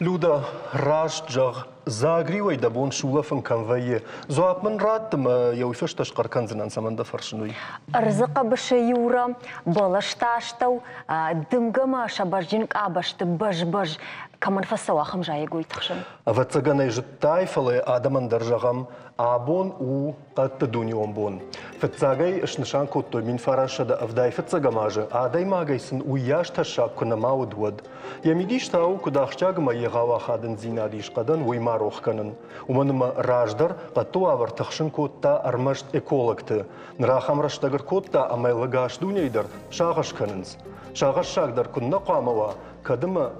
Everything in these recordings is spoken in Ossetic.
Люда, раст зӕгъ, дзагриуӕй дӕ бон сулӕфын кӕм вӕййы? Дзуапп мын ратт ӕмӕ йӕ уый фӕстӕ схъӕр кӕндзынӕн, цӕмӕн дӕ фӕрсын, уый. Ӕрдзы хъӕбысы Юра, бӕлӕсты астӕу, дымгӕмӕ сӕ бӕзджын къабӕзты бӕз-бӕз кӕмӕн фӕцӕуы, ахӕм зайӕгойты хсӕн. Ӕвӕццӕгӕн ӕй зыдтай, фӕлӕ адӕмӕн дӕр зӕгъӕм, абон у хъӕдты дунеон бон. Фыццагӕй снысан кодтой 1975 азы, адӕймагӕй сын уыйас тӕссаг куы нӕма уыд, уӕд. Йӕ мидис та у, куыд ахсджиаг ӕмӕ егъау ахадындзинад ис хъӕдӕн, уый ма рох кӕнын. Уымӕн ӕмӕ раздӕр хъӕдты уавӕр тыхсын кодта ӕрмӕст экологты. Ныр ахӕм рӕстӕг ӕркодта, ӕмӕ йыл ӕгас дунейы дӕр сагъӕс кӕнынц. Сагъӕссаг дӕр куыннӕ хъуамӕ уа, кӕд ӕмӕ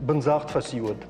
бындзагъд фӕци, уӕд.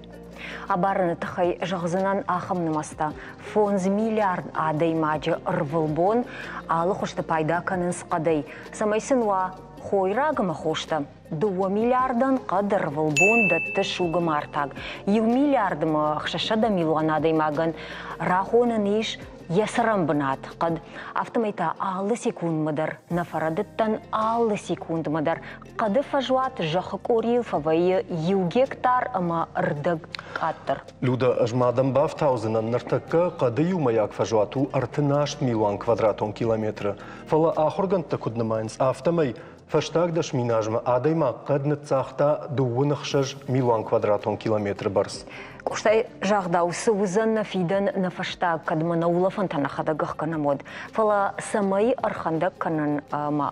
Абарыны тыххӕй зӕгъдзынӕн ахӕм нымӕцтӕ. 5 миллиард адӕймаджы ӕрвылбон алы хуызты пайда кӕнынц хъӕдӕй, цӕмӕй сын уа хойраг ӕмӕ хостӕ. 2 миллиардӕн хъӕд ӕрвылбон дӕтты сугы мартаг. 1 миллиард ӕмӕ 600 милуан адӕймагӕн рахонӕн ис йӕ цӕрӕнбынат хъӕд. Афтӕмӕй та алы секундмӕ дӕр нӕ фӕрӕдыдтӕн, алы секундмӕ дӕр хъӕды фӕзуат зӕххы къорийыл фӕвӕййы иу гектар ӕмӕ рдӕг къаддӕр. Люда, ӕз ма дӕм бафтаудзынӕн, ныртӕккӕ хъӕды иумӕйаг фӕзуат у 38 милуан квадратон километры. Фӕлӕ ахуыргӕндтӕ куыд нымайынц, афтӕмӕй фӕстаг 10 000 азмӕ адӕймаг хъӕд ныццагъта 26 милуан квадратон километры бӕрц. Къостайы загъдау, цы уыдзӕн нӕ фидӕн, нӕ фӕстаг, кӕд ма нӕ улӕфӕнтӕ нӕхӕдӕг ӕхгӕнӕм, уӕд. Фӕлӕ цӕмӕй ӕрхӕндӕг кӕнын ӕмӕ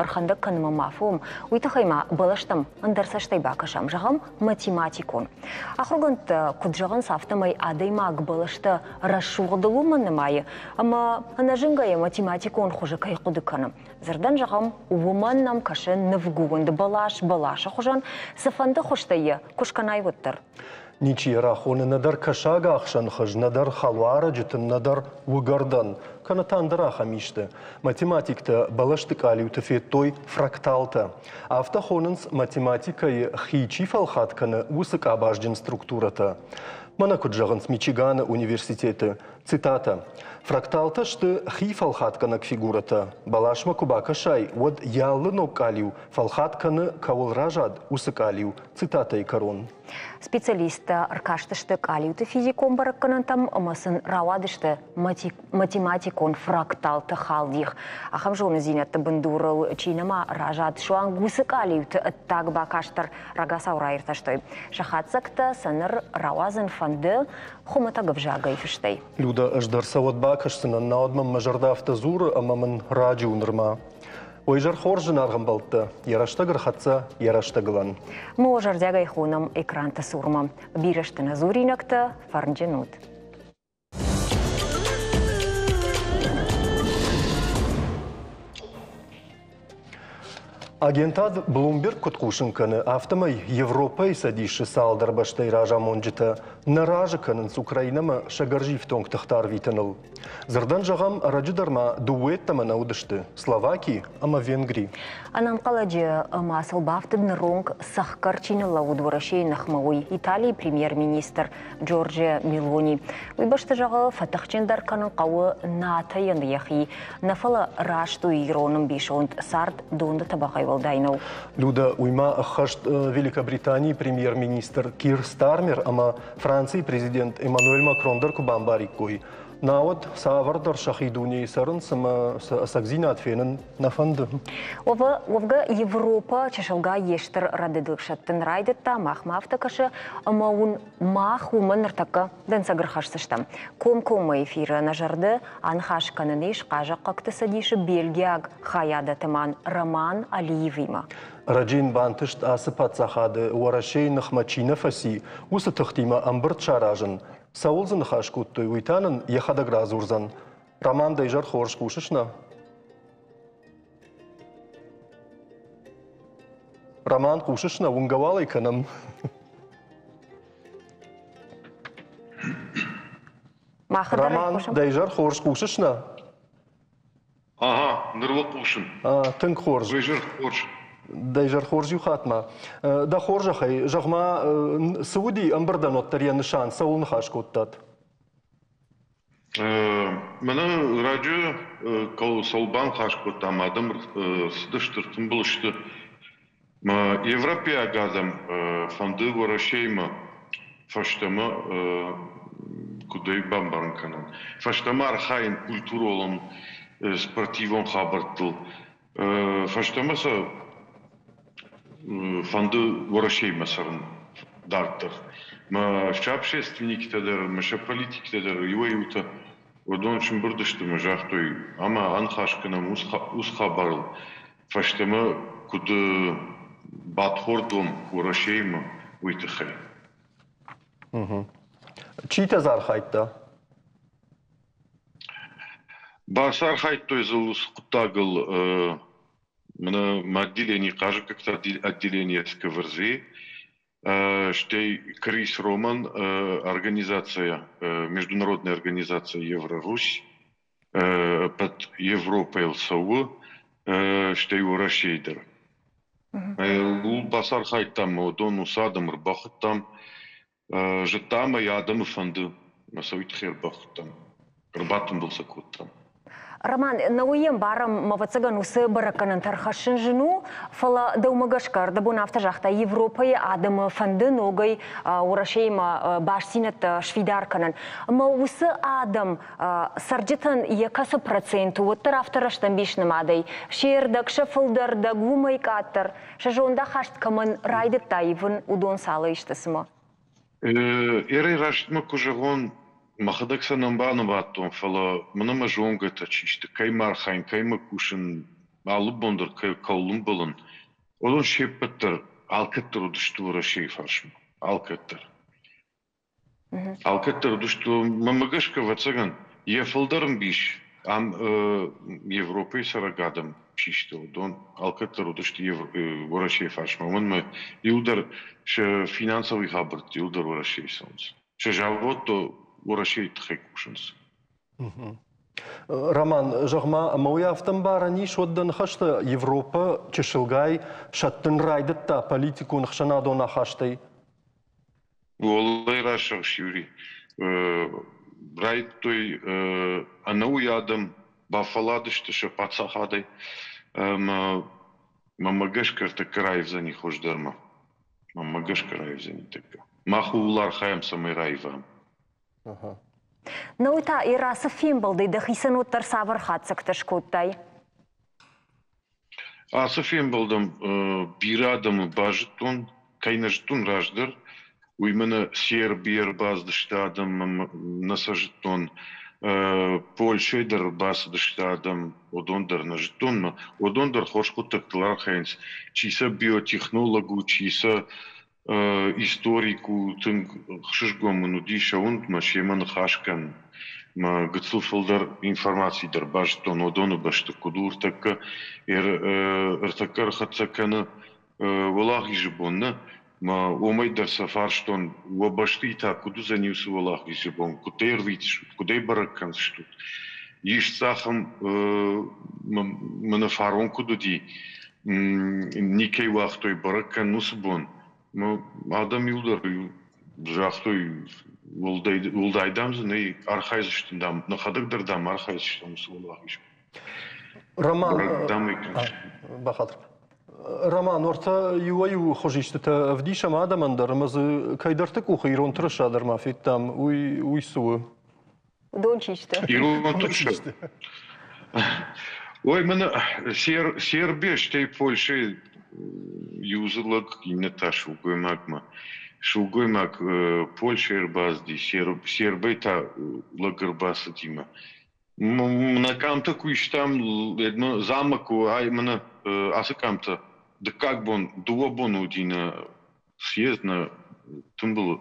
ӕрхӕндӕг кӕнынмӕ ма фӕуӕм, уый тыххӕй ма бӕлӕстӕм ӕндӕр цӕстӕй бакӕсӕм, зӕгъӕм, математикон. Ахуыргӕндтӕ куыд зӕгъынц, афтӕмӕй адӕймаг бӕлӕстӕ рӕсугъдыл уымӕн нымайы, ӕмӕ ӕнӕзынгӕйӕ математикон хуызы кӕй хъуыды кӕны. Дзырдӕн зӕгъӕм, уымӕн нӕм кӕсы нывгонд бӕлас бӕласы хуызӕн, цыфӕнды хуызтӕй йӕ куы скӕнай, уӕддӕр. Ничи йӕ рахоны нӕдӕр кӕсагахсӕн хыз, нӕдӕр хӕлуарӕджы тын, нӕдӕр уыгӕрдӕн, кӕнӕ та ӕндӕр ахӕм исты. Математиктӕ бӕлӕсты къалиуты федтой фракталтӕ. Афтӕ хонынц математикӕйы хи чи фӕлхат кӕны, уыцы къабазджын структурӕтӕ. Мӕнӕ куыд зӕгъынц Мичиганы университеты, цитатӕ: «Фракталтӕ сты хи фӕлхатгӕнӕг фигурӕтӕ. Бӕласмӕ куы бакӕсай, уӕд йӕ алы ног къалиу фӕлхат кӕны, кӕуыл разад, уыцы къалиу», цитатӕйы кӕрон. Специалисттӕ ӕркастысты къалиуты физикон бӕрӕггӕнӕнтӕм ӕмӕ сын рауадысты математикон фракталты халдих. Ахӕм зонындзинӕдты бындурыл чи нӕма разад, суанг уыцы къалиуты ӕддаг бакаст дӕр рагацау раиртӕстой. Сӕ хатдзӕгтӕ сӕ ныр рауадзын фӕнды хуымӕтӕг ӕвзагӕй фыстӕй. Люда, ӕз дӕр сӕ уӕд бакӕсдзынӕн, науӕд мӕм мӕ зӕрдӕ афтӕ дзуры, ӕмӕ мын раджы у нырма. Уый изӕр хорз зынаргъ ӕмбӕлттӕ, йӕ рӕстӕг ӕрхӕццӕ йӕ рӕстӕгылӕн. Мы зӕрдиагӕй хонӕм экранты цурмӕ. Бирӕ сты нӕ дзуринӕгтӕ, фӕрнджын ут. Агентад Bloomberg куыд хъусын кӕны, афтӕмӕй Европӕйы Цӕдисы цалдӕр бӕстӕйы разамонджытӕ нӕ разы кӕнынц Украинӕмӕ сӕ гӕрзифтонг тыхтӕ арвитыныл. Дзырдӕн зӕгъӕм, ӕрӕджы дӕр ма дыууӕ йеддӕмӕ нӕ уыдысты Словаки ӕмӕ Венгри. Ӕнӕнхъӕлӕджы ма сыл бафтыд ныронг цӕхгӕр чи ныллӕууыд Уӕрӕсейы ныхмӕ, уый Италийы премьер-министр Джорджия Мелони. Уый бӕсты зӕгъы, фӕтыхджындӕр кӕнын хъӕуы НАТО-йӕн йӕхи, нӕ фӕлӕ раст у ирон ӕмбисонд цард донды тӕбӕгъӕй уӕлдай нӕу. Люда, уый ма ӕххӕст Великобританийы премьер-министр Кир Стармер ӕмӕ Францийы президент Эммануэль Макрон дӕр куы бамбариккой, науӕд цавӕрдӕр сӕхи дунейы цӕрынц ӕмӕ сӕ ӕцӕгдзинад фенын нӕ фӕнды. Уӕвгӕ Европӕ чысылгай йе стыр рӕдыдыл сӕттын райдыдта, махмӕ афтӕ кӕсы, ӕмӕ уын мах уымӕн ныртӕккӕ дӕнцӕг ӕрхӕсдзыстӕм. Комкоммӕ эфиры нӕ зӕрды аныхас кӕнын ис Хъазахъхъӕгты цӕдисы бельгиаг хайады атаман Роман Алиевимӕ. Ӕрӕджы йын бантыст ацы паддзахады Уӕрӕсейы ныхмӕ чи нӕ фӕци, уыцы тыхтимӕ ӕмбырд саразын. Цӕуыл дзы ныхас кодтой, уый та нын йӕхӕдӕг радзурдзӕн. Роман, дӕ изӕр хорз, хъусыс нӕ? Роман, хъусыс нӕ, уынгӕ уал ӕй кӕнӕм. Роман, дӕ изӕр хорз, хъусыс нӕ? Ага, ныр уӕ хъусын. Тынг хорз. Дӕ изӕр хорз. Дӕ изӕр хорз иу хатт ма. Дӕ хорзӕхӕй, зӕгъ-ма, цы уыди ӕмбырдӕн уӕддӕр йӕ нысан, цӕуыл ныхас кодтат? Мӕнӕ раджы цӕуыл баныхас кодтам, адӕм цыдысты, ӕртымбыл сты. Европӕйаг адӕм фӕнды Уӕрӕсеимӕ. Фӕстӕмӕ куыдӕй бамбарын кӕнон? Фӕстӕмӕ архайын культурон, спортивон хабӕрттыл. Фӕстӕмӕ сӕ фӕнды Уӕрӕсеимӕ цӕрын дарддӕр. Мӕ сӕ общественниктӕ дӕр, мӕ сӕ политиктӕ дӕр иуӕй-иутӕ уыдон сымбырд сты мӕ загътой, ӕмӕ аныхас кӕнӕм уыцы хабарыл, фӕстӕмӕ куыд бадхордон Уӕрӕсеимӕ, уый тыххӕй. Читӕ дзы архайдта? Бацархайдтой дзы уыцы хъуыддагыл мӕнӕ мӕ отделение хъазахъхъӕгты отделение СКВРЗ, стӕй Крис Роман организация, международная организация Еврорусь, ӕппӕт Европӕйыл цӕуы, стӕй Уӕрӕсейы дӕр. Ууыл бацархайдтам, уыдон уыцы адӕм ӕрбахуыдтам, зыдтам ӕй, адӕмы фӕнды, мӕ сӕ уый тыххӕй ӕрбахуыдтам, ӕрбатымбыл сӕ кодтам. Роман, науӕй ӕмбарӕм, ӕвӕццӕгӕн, уыцы бӕрӕггӕнӕнтӕ ӕрхӕссын зын у, фӕлӕ дӕумӕ гӕсгӕ, ӕрдӕбон афтӕ загъта, Европӕйы адӕмы фӕнды ногӕй Уӕрӕсеимӕ бастдзинӕдтӕ сфидар кӕнын. Ӕмӕ уыцы адӕм цӕрджытӕн йӕ кӕцы процент уӕддӕр афтӕ рӕстӕмбис нымадӕй, се рдӕг, сӕ фылдӕр рдӕг, уымӕй къаддӕр, сӕ зондахаст кӕмӕн райдыдта ивын, уыдон цалӕй сты цымӕ? Эрӕй рӕстмӕ куы зӕгъон, мӕхӕдӕг сӕ нӕ банымадтон, фӕлӕ мӕнӕ мӕ зонгӕтӕ чи сты, кӕй ма архайын, кӕй ма кусын, алы бон дӕр кӕуыл ӕмбӕлын, уыдон се ппӕт дӕр алкӕддӕр уыдысты Уӕрӕсейы фарсмӕ. Алкӕддӕр. Алкӕддӕр уыдысты, мӕнмӕ гӕсгӕ, ӕвӕццӕгӕн, йӕ фылдӕр ӕмбис ам Европӕйы цӕрӕг адӕм чи сты, уыдон алкӕддӕр уыдысты Уӕрӕсейы фарсмӕ. Уымӕн ӕмӕ иуылдӕр сӕ финансовый хабӕрттӕ иуылдӕр Уӕрӕсейы цӕуынц. Сӕ заводтӕ Уӕрӕсейы тыххӕй кусынц. Роман, зӕгъ-ма, ӕмӕ уый афтӕ ӕмбарӕн ис, уӕд дӕ ныхӕстӕ Европӕ чысылгай сӕттын райдыдта политикон ӕхсӕнадон ахастӕй? Уӕлдай рӕсугъд Юри. Райдыдтой ӕнӕуый адӕм бафӕлладысты сӕ паддзахадӕй ӕмӕ мӕнмӕ гӕсгӕ ӕртӕккӕ раивдзӕни хуыздӕрмӕ. Мӕнмӕ гӕсгӕ раивдзӕни тӕккӕ. Мах ууыл архайӕм, цӕмӕй раивӕм. Науы та Ирацы фембӕлдӕй дӕхицӕн уӕддӕр цавӕр хатдзӕгтӕ скодтай? Ацы фембӕлдӕн бирӕ адӕмы базыдтон, кӕй нӕ зыдтон раздӕр, уый мӕнӕ Сербийӕ ӕрбацыдысты адӕм, нӕ сӕ зыдтон, Польшӕйӕ дӕр ӕрбацыдысты адӕм, уыдон дӕр нӕ зыдтон, уыдон дӕр хорз хъуыддӕгтыл архайынц. Чи сӕ биотехнолог у, чи сӕ историк у, тынг ӕхсызгон мын уыди сӕ уындмӕ, семӕ ныхас кӕнын. Мӕ гыццыл фылдӕр информаци дӕр базыдтон уыдоны бӕсты, куыд у ӕртӕккӕ, ӕртӕккӕ ӕрхӕццӕ кӕны Уӕлахизы бон, нӕ? Мӕ уымӕй дӕр сӕ фарстон, уӕ бӕсты та куыд уыдзӕни уыцы Уӕлахизы бон, куыдӕй ӕрвитдзыстут, куыдӕй бӕрӕг кӕндзыстут? Ис цахӕм мӕнӕ фарон куыд уыди, никӕй уагътой бӕрӕг кӕнын уыцы бон. Адӕм иуылдӕр загътой, уӕлдай дам дзы нӕй, архайдзысты, дам, нӕхӕдӕг дӕр, дам, архайдзыстӕм уыцы уӕлахиз. Роман, бахатыр. Роман, уӕртӕ иуӕй-иу хуызистытӕ ӕвдисӕм адӕмӕн дӕр ӕмӕ дзы кӕйдӕрты къухы ирон тырыса дӕр ма федтам. Уый, уый цы у? Уыдон чи сты? Ирон тырыса. Ой, мӕнӕ Сербия, стӕй Польшӕйы иу дзы лӕг, иннӕ та сылгоймагмӕ. Сылгоймаг Польшӕйы ӕрбацыди, Сербӕй та лӕг ӕрбацыдимӕ. Мӕнӕ къамтӕ куы истам, замок у, ай мӕнӕ ацы къамтӕ дыккаг бон, дыууӕ боны уыди нӕ съезд, нӕ тымбыл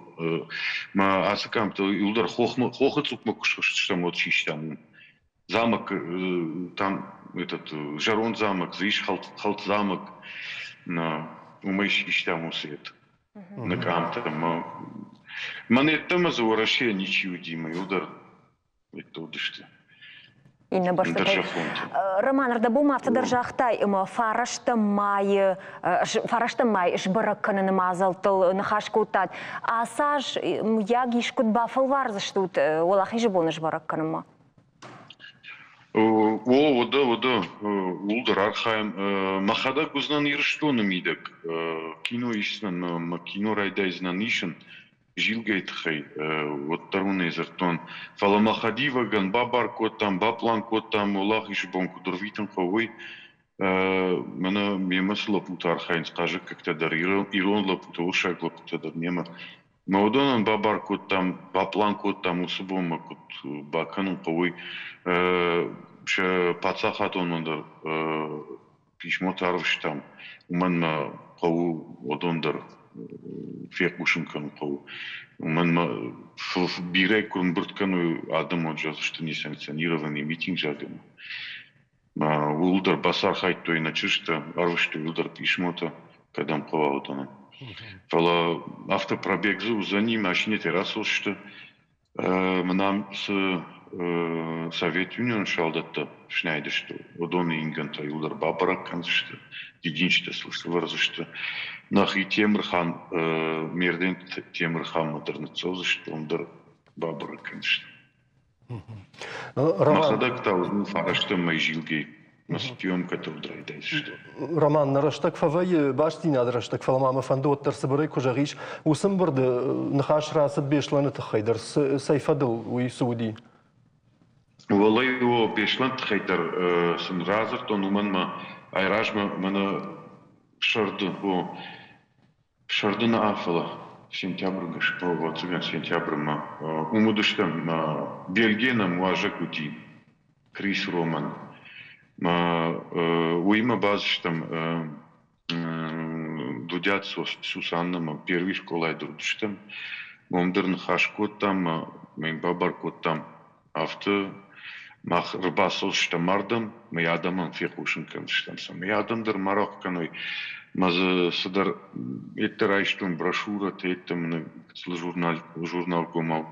ма ацы къамтӕ иуылдӕр хохы цъупмӕ куы схызтыстӕм, уӕд систам уым. Замок, там этот зӕронд замок дзы ис, хӕлд замок, уымӕй систам уыцы это. Нӕ къамтӕ. Мӕн йеддӕмӕ дзы Уӕрӕсейӕ ничи уыди, мӕ иуылдӕр уыдысты. Иннӕ бӕстӕтӕй. Роман, ӕрдӕбон ма афтӕ дӕр загътай, ӕмӕ фарӕстӕм май сбӕрӕг кӕныны мадзӕлттыл ныхас кодтат. Ацы аз мыййаг искуыд бафӕлвардзыстут Уӕлахизы боны сбӕрӕг кӕнынмӕ? О, уыды, уыды, ууыл дӕр архайӕм. Мӕхӕдӕг уыдзынӕн Ирыстоны мидӕг. Кино исдзынӕн, мӕ кино райдайдзынӕн исын. Зилгӕйы тыххӕй уӕддӕр уын ӕй дзырдтон. Фӕлӕ мӕ хӕдивӕгӕн бабар кодтам, баплан кодтам, уӕлахизы бон куыд ӕрвитын хъӕуы, уый. Мӕнӕ мемӕ цы лӕппутӕ архайынц, хъазахъхъӕгтӕ дӕр, ирон лӕппутӕ, уырыссаг лӕппутӕ дӕр мемӕ. Мӕ уыдонӕн бабар кодтам, баплан кодтам, уыцы бонмӕ куыд бакӕнын хъӕуы, уый. Сӕ паддзахадонмӕ дӕр писмотӕ арвыстам, уымӕн мӕ хъӕуы уыдон дӕр фехъусын кӕнын хъӕуы. Уымӕн мӕ бирӕ куы ӕмбырд кӕной адӕмон зӕгъдзысты несанкционированный митинг, зӕгъгӕ. Ууыл дӕр бацархайдтой нӕ чызджытӕ, арвыстой ууыл дӕр писмотӕ, кӕдӕм хъӕуа, уыдонӕн. Фӕлӕ афтӕ пробег дзы уыдзӕни, машинӕтӕ рацӕудзысты. Мӕн ам цы Совет Юнионы салдӕттӕ фснайдысты, уыдоны ингӕнтӕ иуылдӕр бабӕрӕг кӕндзысты, дидинджытӕ сыл сӕвӕрдзысты. Нӕхи Темырхан, Мерден Темырханмӕ дӕр ныццӕудзысты, уым дӕр бабӕрӕг кӕндзысты. Мӕхӕдӕг та уыдзӕн фарӕстӕм мӕй зилгӕ мӕ съемкӕтӕ уыд райдайдзысты. Роман, нӕ рӕстӕг фӕвӕййы бастдзинады рӕстӕг, фӕлӕ ма мӕ фӕнды уӕддӕр цыбырӕй куы зӕгъис, уыцы ӕмбырды ныхас рацыд Беслӕны тыххӕй дӕр, цӕй фӕдыл уый цы уыди? Уӕлӕй о, Беслӕны тыххӕй дӕр сын радзырдтон, уымӕн мӕ айразмӕ мӕнӕ сӕрды, о, Сӕрды нӕ, фӕлӕ сентябры ӕвӕццӕгӕн сентябрмӕ уым уыдыстӕм. Бельгийӕ нӕм уазӕг уыди Крис Роман. Уыимӕ бацыдыстӕм Дудиаты Сусаннӕмӕ, первый скъолайы дӕр уыдыстӕм. Уым дӕр ныхас кодтам, мӕ йын бабар кодтам, афтӕ мах ӕрбацӕудзыстӕм ардӕм, мӕ адӕмӕн фехъусын кӕндзыстӕм, цӕмӕй адӕм дӕр ма рох кӕной. Мӕ дзы цыдӕр еттӕ райстон брошюрӕтӕ, еттӕ мын журнал, журналгомау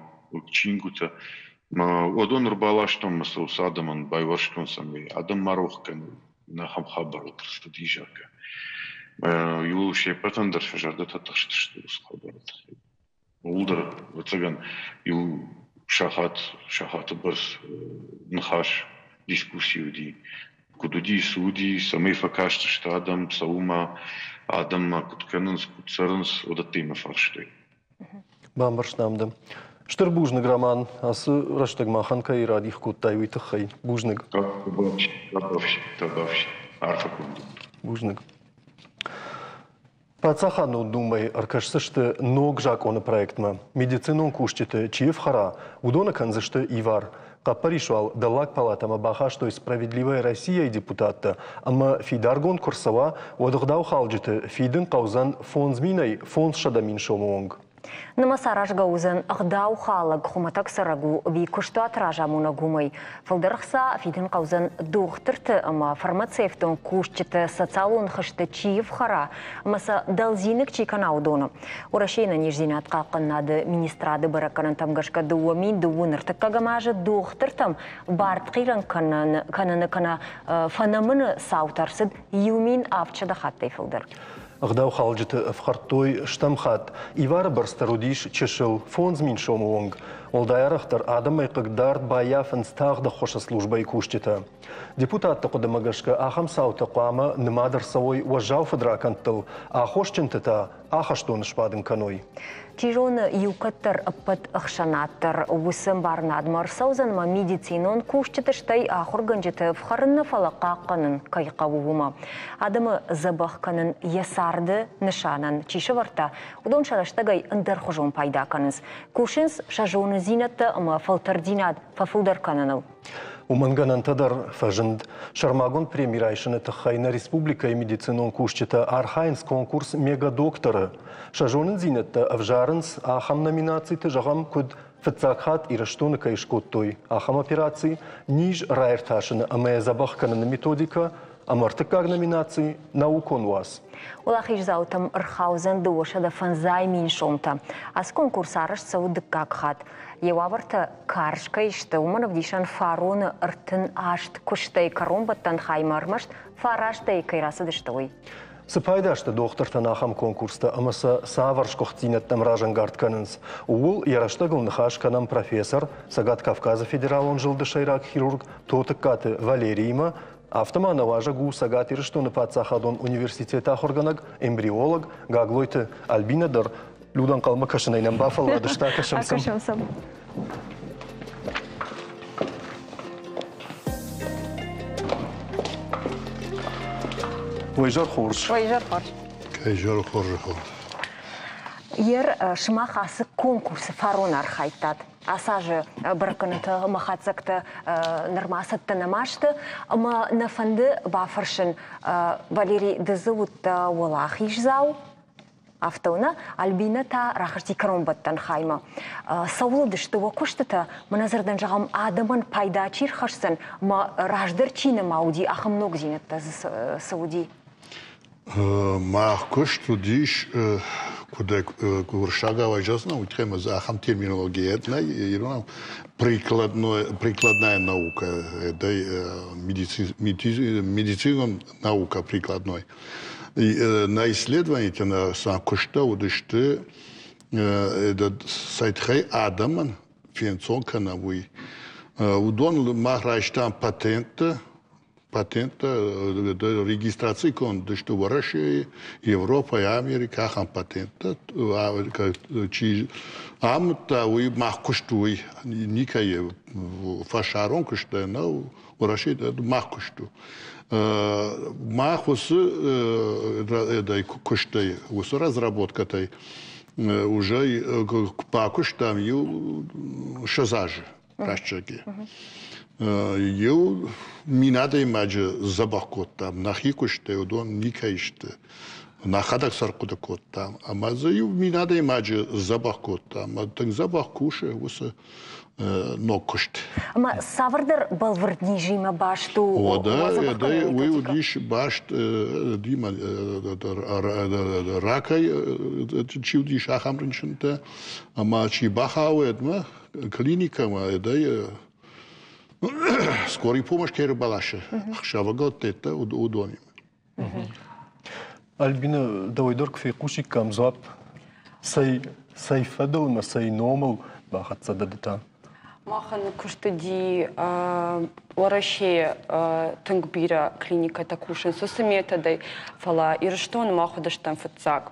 чингуытӕ. Мӕ уыдон ӕрбаластон мӕ сӕ уыцы адӕмӕн байуӕрстон, цӕмӕй адӕм ма рох кӕной, ахӕм хабар ӕрцыди, зӕгъгӕ. Иууыл се ппӕтӕн дӕр сӕ зӕрдӕтӕ тыхстысты уыцы хабары тыххӕй. Ууыл дӕр, ӕвӕццӕгӕн, иу сахат, сахаты бӕрц ныхас, дискусси уыди. Куыд уыди, цы уыди, цӕмӕй фӕкастысты адӕм, цӕуылмӕ, адӕммӕ куыд кӕнынц, куыд цӕрынц, уыдӕттимӕ фарстой. Бамбӕрстам дӕ. Стыр бузныг, Роман, ацы рӕстӕг махӕн кӕй радих кодтай, уый тыххӕй. Бузныг. Арфӕ кодтон. Бузныг. Паддзахадон Думӕйы ӕркӕсдзысты ног закъоны проектмӕ. Медицинон кусджыты чи ӕфхӕра, уыдоны кӕндзысты ивар. Хъӕппӕрис уал Дӕллаг палатӕмӕ бахастой «Справедливая Россия-йы депутаттӕ ӕмӕ фидаргонд куы рцӕуа, уӕд ӕгъдаухалджыты фидын хъӕудзӕн 5000-ӕй 500 000 сомы онг. Нымӕц аразгӕ уыдзӕн ӕгъдаухалӕг хуымӕтӕг цӕрӕг у ӕви куыстуаты разамонӕг уымӕй. Фылдӕр ӕхца фидын хъӕудзӕн дохтырты ӕмӕ фармацевтон кусджыты социалон хызты чи ӕфхӕра ӕмӕ сӕ дӕлдзиныг чи кӕна, уыдоны. Уӕрӕсейы ӕнӕниздзинад хъахъхъӕнынады министрады бӕрӕггӕнӕнтӕм гӕсгӕ 2002 ныртыккӕгӕм азы дохтыртӕм бартхъирӕн кӕныны кӕнӕ фӕнӕмыны цаутӕ ӕрцыд 1700 хаттӕй фылдӕр. Ӕгъдаухалджыты ӕфхӕрдтой стӕм хатт. Ивары бӕрц дӕр уыдис чысыл, 5000 сомы онг. Уӕлдай арӕхдӕр адӕмӕй хъыгдард баййафынц тагъд ӕххуысы службӕйы кусджытӕ. Депутатты хъуыдымӕ гӕсгӕ ахӕм цаутӕ хъуамӕ нымад ӕрцӕуой уӕззау фыдракӕндтыл, аххосджынты та ахӕстоны сбадын кӕной. Чи зоны, иу кӕддӕр ӕппӕт ӕхсӕнад дӕр уыцы ӕмбарынадмӕ ӕрцӕудзӕн ӕмӕ медицинон кусджыты, стӕй ахуыргӕнджыты ӕфхӕрын нӕ, фӕлӕ хъахъхъӕнын кӕй хъӕуы, уымӕ. Адӕмы дзӕбӕх кӕнын йӕ царды нысанӕн чи сӕвӕрдта, уыдон сӕ рӕстӕгӕй ӕндӕрхуызон пайда кӕнынц. Кусынц сӕ зонындзинӕдтӕ ӕмӕ фӕлтӕрддзинад фӕфылдӕр кӕныныл. Уымӕн гӕнӕнтӕ дӕр фӕзынд. Сӕрмагонд преми райсыны тыххӕй нӕ республикӕйы медицинон кусджытӕ архайынц конкурс «Мегадокторы». Сӕ зонындзинӕдтӕ ӕвзарынц ахӕм номинациты, зӕгъӕм, куыд фыццаг хатт Ирыстоны кӕй скодтой, ахӕм операци, низ раиртасыны ӕмӕ йӕ дзӕбӕх кӕныны методикӕ ӕмӕ ӕртыккаг номинаци наукон уац. Уӕлахиздзаутӕм ӕрхаудзӕн 250 000 сомтӕ. Ацы конкурс арӕзт цӕуы дыккаг хатт. Йӕ уавӕртӕ карз кӕй сты, уымӕн ӕвдисӕн фароны 38 куыстӕй кӕронбӕттӕн хаймӕ ӕрмӕст фарастӕй кӕй рацыдысты, уый. Цы пайда сты дохтыртӕн ахӕм конкурстӕ ӕмӕ сӕ цавӕр сгуыхтдзинӕдтӕм разӕнгард кӕнынц, ууыл йӕ рӕстӕгыл ныхас кӕнӕм профессор, Цӕгат Кавказы федералон зылды сӕйраг хирург Тотыккаты Валериимӕ, афтӕ ма нӕ уазӕг у Цӕгат Ирыстоны паддзахадон университеты ахуыргӕнӕг, эмбриолог Гаглойты Альбинӕ дӕр. Люда ӕнхъӕлмӕ кӕсынӕй нӕм бафӕлладысты, акӕсӕм сӕм. Акӕсӕм сӕм. Уӕ изӕр хорз. Уӕ изӕр хорз. Изӕр хорз хорз. Ер сымах ацы конкурсы фарон архайдтат. Ацы азы бӕрӕггӕнӕнтӕ ӕмӕ хатдзӕгтӕ нырма цӕттӕ нӕма сты. Ӕмӕ нӕ фӕнды бафӕрсын, Валерий, ды дзы уыдтӕ уӕлахиздзау, афтӕ нӕ? Альбинӕ та рахызти кӕронбӕттӕн хаймӕ. Цӕуыл уыдысты уӕ куыстытӕ? Мӕнӕ дзырдӕн зӕгъӕм, адӕмӕн пайда чи рхӕсдзӕн, ӕмӕ раздӕр чи нӕма уыди, ахӕм ногдзинӕдтӕ дзы цы уыди? Мах куыст уыдис, куыд уырыссагау зӕгъдзынӕн, уый тыххӕй ӕмӕ дзы ахӕм терминологийӕ нӕй иронау прикладная наука, это медицинон наука прикладной. На исследованиятӕ нӕ сӕ куысттӕ уыдысты сӕ тыххӕй адӕмӕн фенцон кӕнӕм, уый. Уыдон мах райстам патенттӕ, патенттӕ регистраци конд сты Уӕрӕсейы, Европӕйы, Америкӕйы ахӕм патенттӕ. Чи амыдта, уый мах куыст у, уый никӕйы фӕсарон куыст нӕу, Уӕрӕсейы мах куыст у. Мах уыцы куыстӕй, уыцы разработкӕтӕй уже бакуыстам иу 20 азы рӕстӕджы. Иу мин адӕймаджы дзӕбӕх кодтам, нӕхи куыстӕй уыдон никӕй сты. Нӕхӕдӕг сӕ ӕрхъуыды кодтам. Ӕмӕ дзы иу мин адӕймаджы дзӕбӕх кодтам. Ӕмӕ тынг дзӕбӕх кусы уыцы ног куыст. Ӕмӕ цавӕрдӕр бӕлвырд низимӕ баст у? Уӕдӕ, уый уыдис баст ракӕй чи уыдис, ахӕм рынчынтӕ. Ӕмӕ чи бахауӕд клиникӕмӕ эдӕй скорый помощь кӕй ӕрбаласы, ӕхсӕвыгӕттӕ уыдонимӕ. Альбина, дӕуӕй дӕр куы фехъусиккам дзуапп, цӕй, цӕй фӕдыл ӕмӕ цӕй номыл бахӕццӕ дӕ ды та? Махӕн куыст уыди Уӕрӕсейы тынг бирӕ клиникӕтӕ кусынц уыцы методӕй, фӕлӕ Ирыстоны мах уыдыстӕм фыццаг.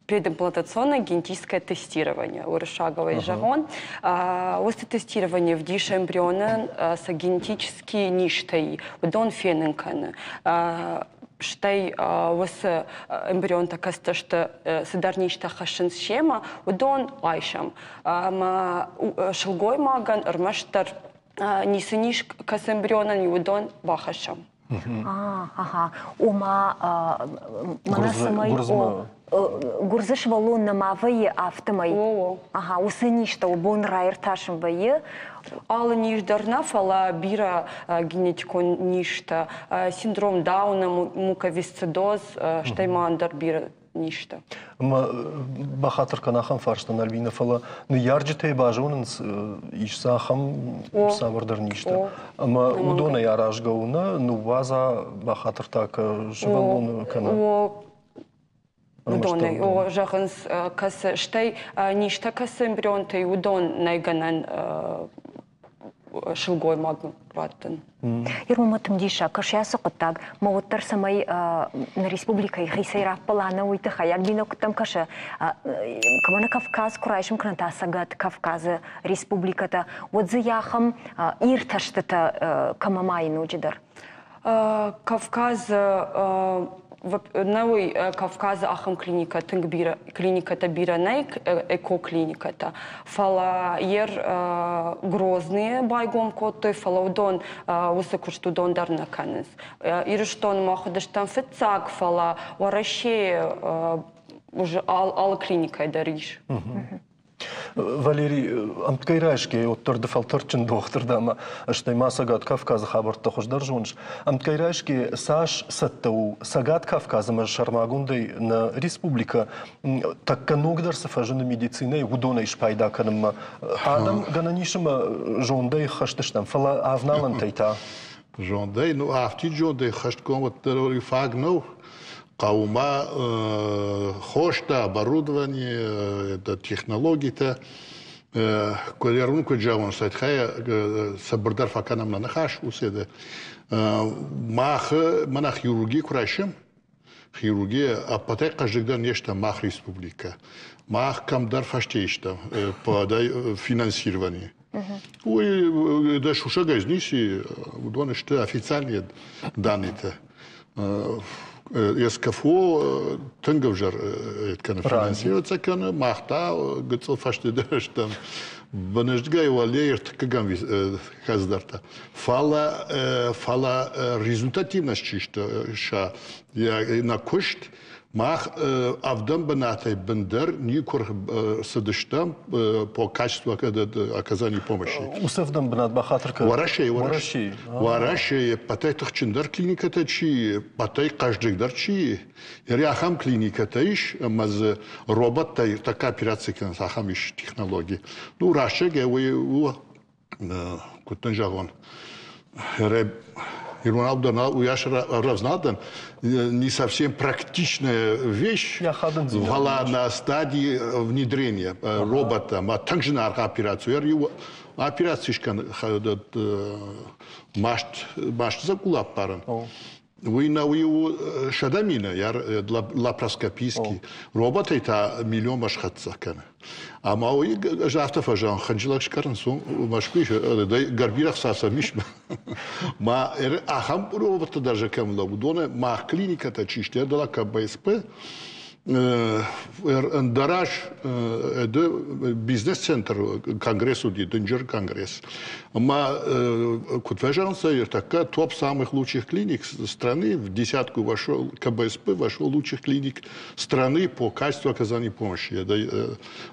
Предимплантационное генетическое тестирование уырыссагау зӕгъон. Уыцы тестирование вдисы эмбрионӕн сӕ генетические низтӕй, уыдон фенын кӕны. Стӕй уыцы эмбрионтӕ кӕцытӕ сты, цыдӕр низтӕ хӕссынц семӕ, уыдон айсӕм. Ӕмӕ сылгоймагӕн ӕрмӕстдӕр ницы низ кӕцы эмбрионӕн, уыдон бахӕссӕм. Ага. Ома, мӕнӕ цӕмӕй гуырдзы сывӕллон нӕма вӕййы, афтӕмӕй. Ага, уыцы низтӕ бон раиртасын вӕййы. Алы низ дӕр нӕ, фӕлӕ бирӕ генетикон низтӕ, синдром Дауна, муковисцидоз, стӕй ма ӕндӕр бирӕ низтӕ. Ӕмӕ бахатыр кӕн ахӕм фарстӕн, Альбина, фӕлӕ ныййарджытӕй базонынц, ис дзы ахӕм цавӕрдӕр низтӕ. Ӕмӕ уыдонӕй аразгӕ у, нӕ ныууадза, бахатыр та сывӕллоны кӕнӕ. Уыдонӕй, о, зӕгъынц, кӕцы, стӕй низтӕ кӕцы эмбрионтӕй, уыдон нӕй гӕнӕн сылгоймаг раттын. Ирон тынг диссаг кӕсы ацы хъуыддаг, мӕ уӕддӕр цӕмӕй нӕ республикӕйы хицӕй раппӕла, нӕ уый тыххӕй Альбина куыдтӕм кӕсы, кӕмӕн Кавказ куы райсым кӕнӕ та Цӕгат Кавказы республикӕтӕ, уӕд дзы ахӕм иртӕстытӕ кӕмӕ ма и ноджыдӕр? Кавказы нӕуый Кавказы ахӕм клиникӕ тынг бирӕ клиникӕтӕ бирӕ нӕй, экоклиникӕтӕ. Фӕлӕ ер Грозныйы байгом кодтой, фӕлӕ уыдон уыцы куыст уыдон дӕр нӕ кӕнынц. Ирыстоны мах уыдыстӕм фыццаг, фӕлӕ Уӕрӕсейы уже алы клиникӕйы дӕр ис. Валерий, ӕмткӕй райсгӕ, уӕддӕр ды фӕлтӕрдджын дохтыр дӕ ӕмӕ стӕй ма Цӕгат Кавказы хабӕрттӕ хуыздӕр зоныс. Ӕмткӕй райсгӕ цас цӕттӕ у Цӕгат Кавказ ӕмӕ сӕрмагондӕй нӕ республикӕ тӕккӕ ногдӕр цы фӕзыны медицинӕйы, уыдонӕй спайда кӕнынмӕ? Адӕм гӕнӕн ис ӕмӕ зондӕй хӕст стӕм, фӕлӕ авналӕнтӕй та? Зондӕй, ну афтид зондӕй хӕстгонд уӕддӕр фаг нӕу. Хъӕумӕ хостӕ, оборудование, это технологитӕ. Куыд куыд зӕгъон, сӕтхӕй цыбырдӕр фӕкӕнӕм нӕ ныхас, уыцы мах мӕнӕ хирурги куы райсӕм, Хирургия ӕппӕтӕй хъӕздыгдӕр не стӕм мах республикӕ. Мах кӕмдӕр фӕстейы стӕм по финансировании. Уый дӕ сусӕгӕй ницы, уыдон сты официальные данные. СКФО тынг ӕвзӕр кӕны финансироваться кӕны, мах та гыццыл фӕстӕдӕр стӕм. Быныздгӕй уӕле ӕртыккӕгӕм хӕдзӕрттӕ. Фӕлӕ, фӕлӕ результативность чи сты сӕ нӕ куыст, мах ӕвдӕм бынатӕй бындӕр никуы цыдыстӕм по качеству оказания помощи. Уыцы ӕвдӕм бынат бахатыр кӕн. Уӕрӕсейы, Уӕрӕсейы. Уӕрӕсейы ӕппӕтӕй тыхджындӕр клиникӕтӕ чи, ӕппӕтӕй хъӕздыгдӕр чи, Ери ахӕм клиникӕтӕ ис, ӕмӕ дзы роботтӕй тӕккӕ операци кӕнынц, ахӕм ис технологи. Ну, рӕстӕг уый у, куыд дын зӕгъон, иронау дӕр уыйас рӕвдз не совсем практичная вещь, фӕлӕ на стадии внедрения робота, ма тынг зынаргъ операци, иу операци скӕн маст маст дзӕкъул аппарын. Уый нӕ уый у 100 000, лапароскопийский. Роботӕй та миллионмӕ схӕццӕ кӕны. Ӕмӕ уый ӕз афтӕ фӕзӕгъын, хынджылӕг скъӕрынц Мӕскуыйы, гӕрбирӕгъ сӕм ис. Ма ахӕм роботтӕ дӕр кӕм лӕууы, уыдоны мах клиникӕтӕ чи сты, дӕлӕ КБСП, ӕндӕраз бизнес-центр конгресс уыди, дынджыр конгресс. Ӕмӕ куыд фӕзӕгъынц, ӕртӕккӕ топ самых лучших клиник страны в десятку вошел, КБСП вошел лучших клиник страны по качеству оказания помощи, это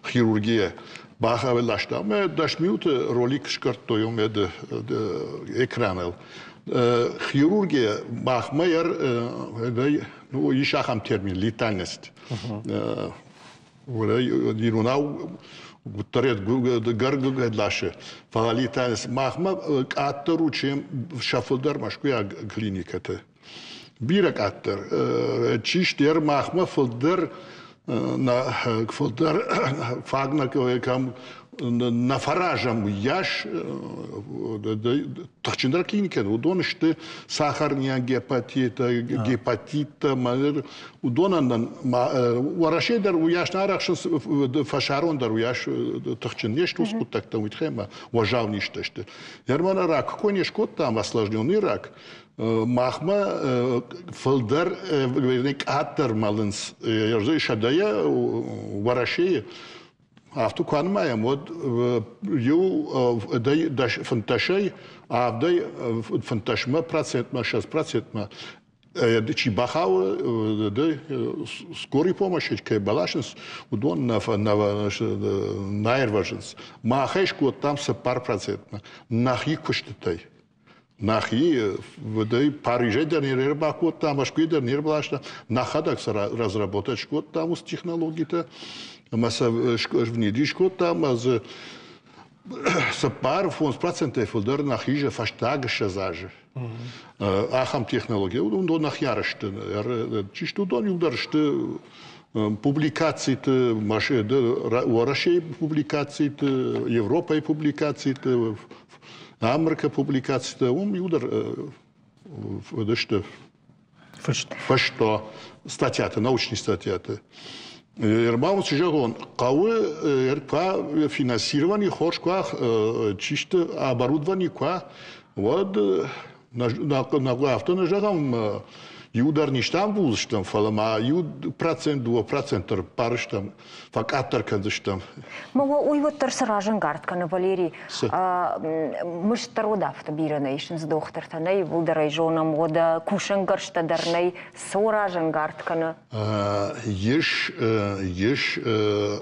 хирургия. Бахавеласта. Ӕмӕ 10 минуты ролик скъӕрдтой экраныл. Хирургия махмӕ ну, ис ахӕм термин летальность. Иронау гӕргӕд ласы. Фӕлӕ летальность махмӕ къаддӕр у, чем сӕ фылдӕр мӕскуыйаг клиникӕты. Бирӕ къаддӕр. Чи сты махмӕ фылдӕр фылдӕр фаг кӕм нӕ фӕразӕм, уыйас тыхджындӕр клиникӕ, уыдон сты сахарный гепатиттӕ, гепатиттӕ, уыдонӕн Уӕрӕсе дӕр уыйас нӕ арӕхсынц, фӕсарон дӕр уыйас тыхджын не сты уыцы хъуыддӕгтӕ, уый тыххӕй ӕмӕ уӕззау низтӕ сты. Германы рак кой не скодтам, осложненный рак, махмӕ фылдӕр, къаддӕр мӕлынц 100-йӕ Уӕрӕсейы. Афтӕ куы анымайӕм, уӕд иу 15-ӕй авдӕй 15-мӕ процентмӕ, 20 процентмӕ чи бахауы, скорый помощь кӕй баласынц, уыдон нӕ ирвӕзынц. Махӕй скодтам 4 процентмӕ нӕхи куыстытӕй. Нӕхи Парижӕй дӕр не рбакодтам, Мӕскуыйы дӕр не рбаластам, нӕхӕдӕг сӕ разработать скодтам уыцы технологитӕ ӕмӕ сӕ внедрить скодтам, ӕмӕ дзы 4-5 процентӕй фылдӕр нӕ хизы фӕстаг 20 азы. Ахӕм технологи, уыдон нӕхи арӕзты. Чи сты, уыдон иуылдӕр сты публикациты, Уӕрӕсейы публикациты, Европӕйы публикациты, Америкӕ публикациты, уым иуылдӕр уыдысты фыст статьяты, научный статьяты. Ӕрмӕст цы зӕгъон, хъӕуы куы финансирование хорз куы чи сты оборудование куы, уӕд афтӕ нӕ зӕгъӕм, иу дӕр не стамбулдзыстӕм, фӕлӕ ма 1%, 2% дӕр парыстӕм, фӕкъаддӕр кӕндзыстӕм. Ма уый уӕддӕр цы разӕнгард кӕны, Валерий? Мызд дӕр уӕд афтӕ бирӕ нӕ исынц дохтыртӕ, нӕ иууылдӕр ӕй зонӕм, уӕдӕ кусӕнгӕрзтӕ дӕр нӕй. Цы разӕнгард кӕны? Ис, ис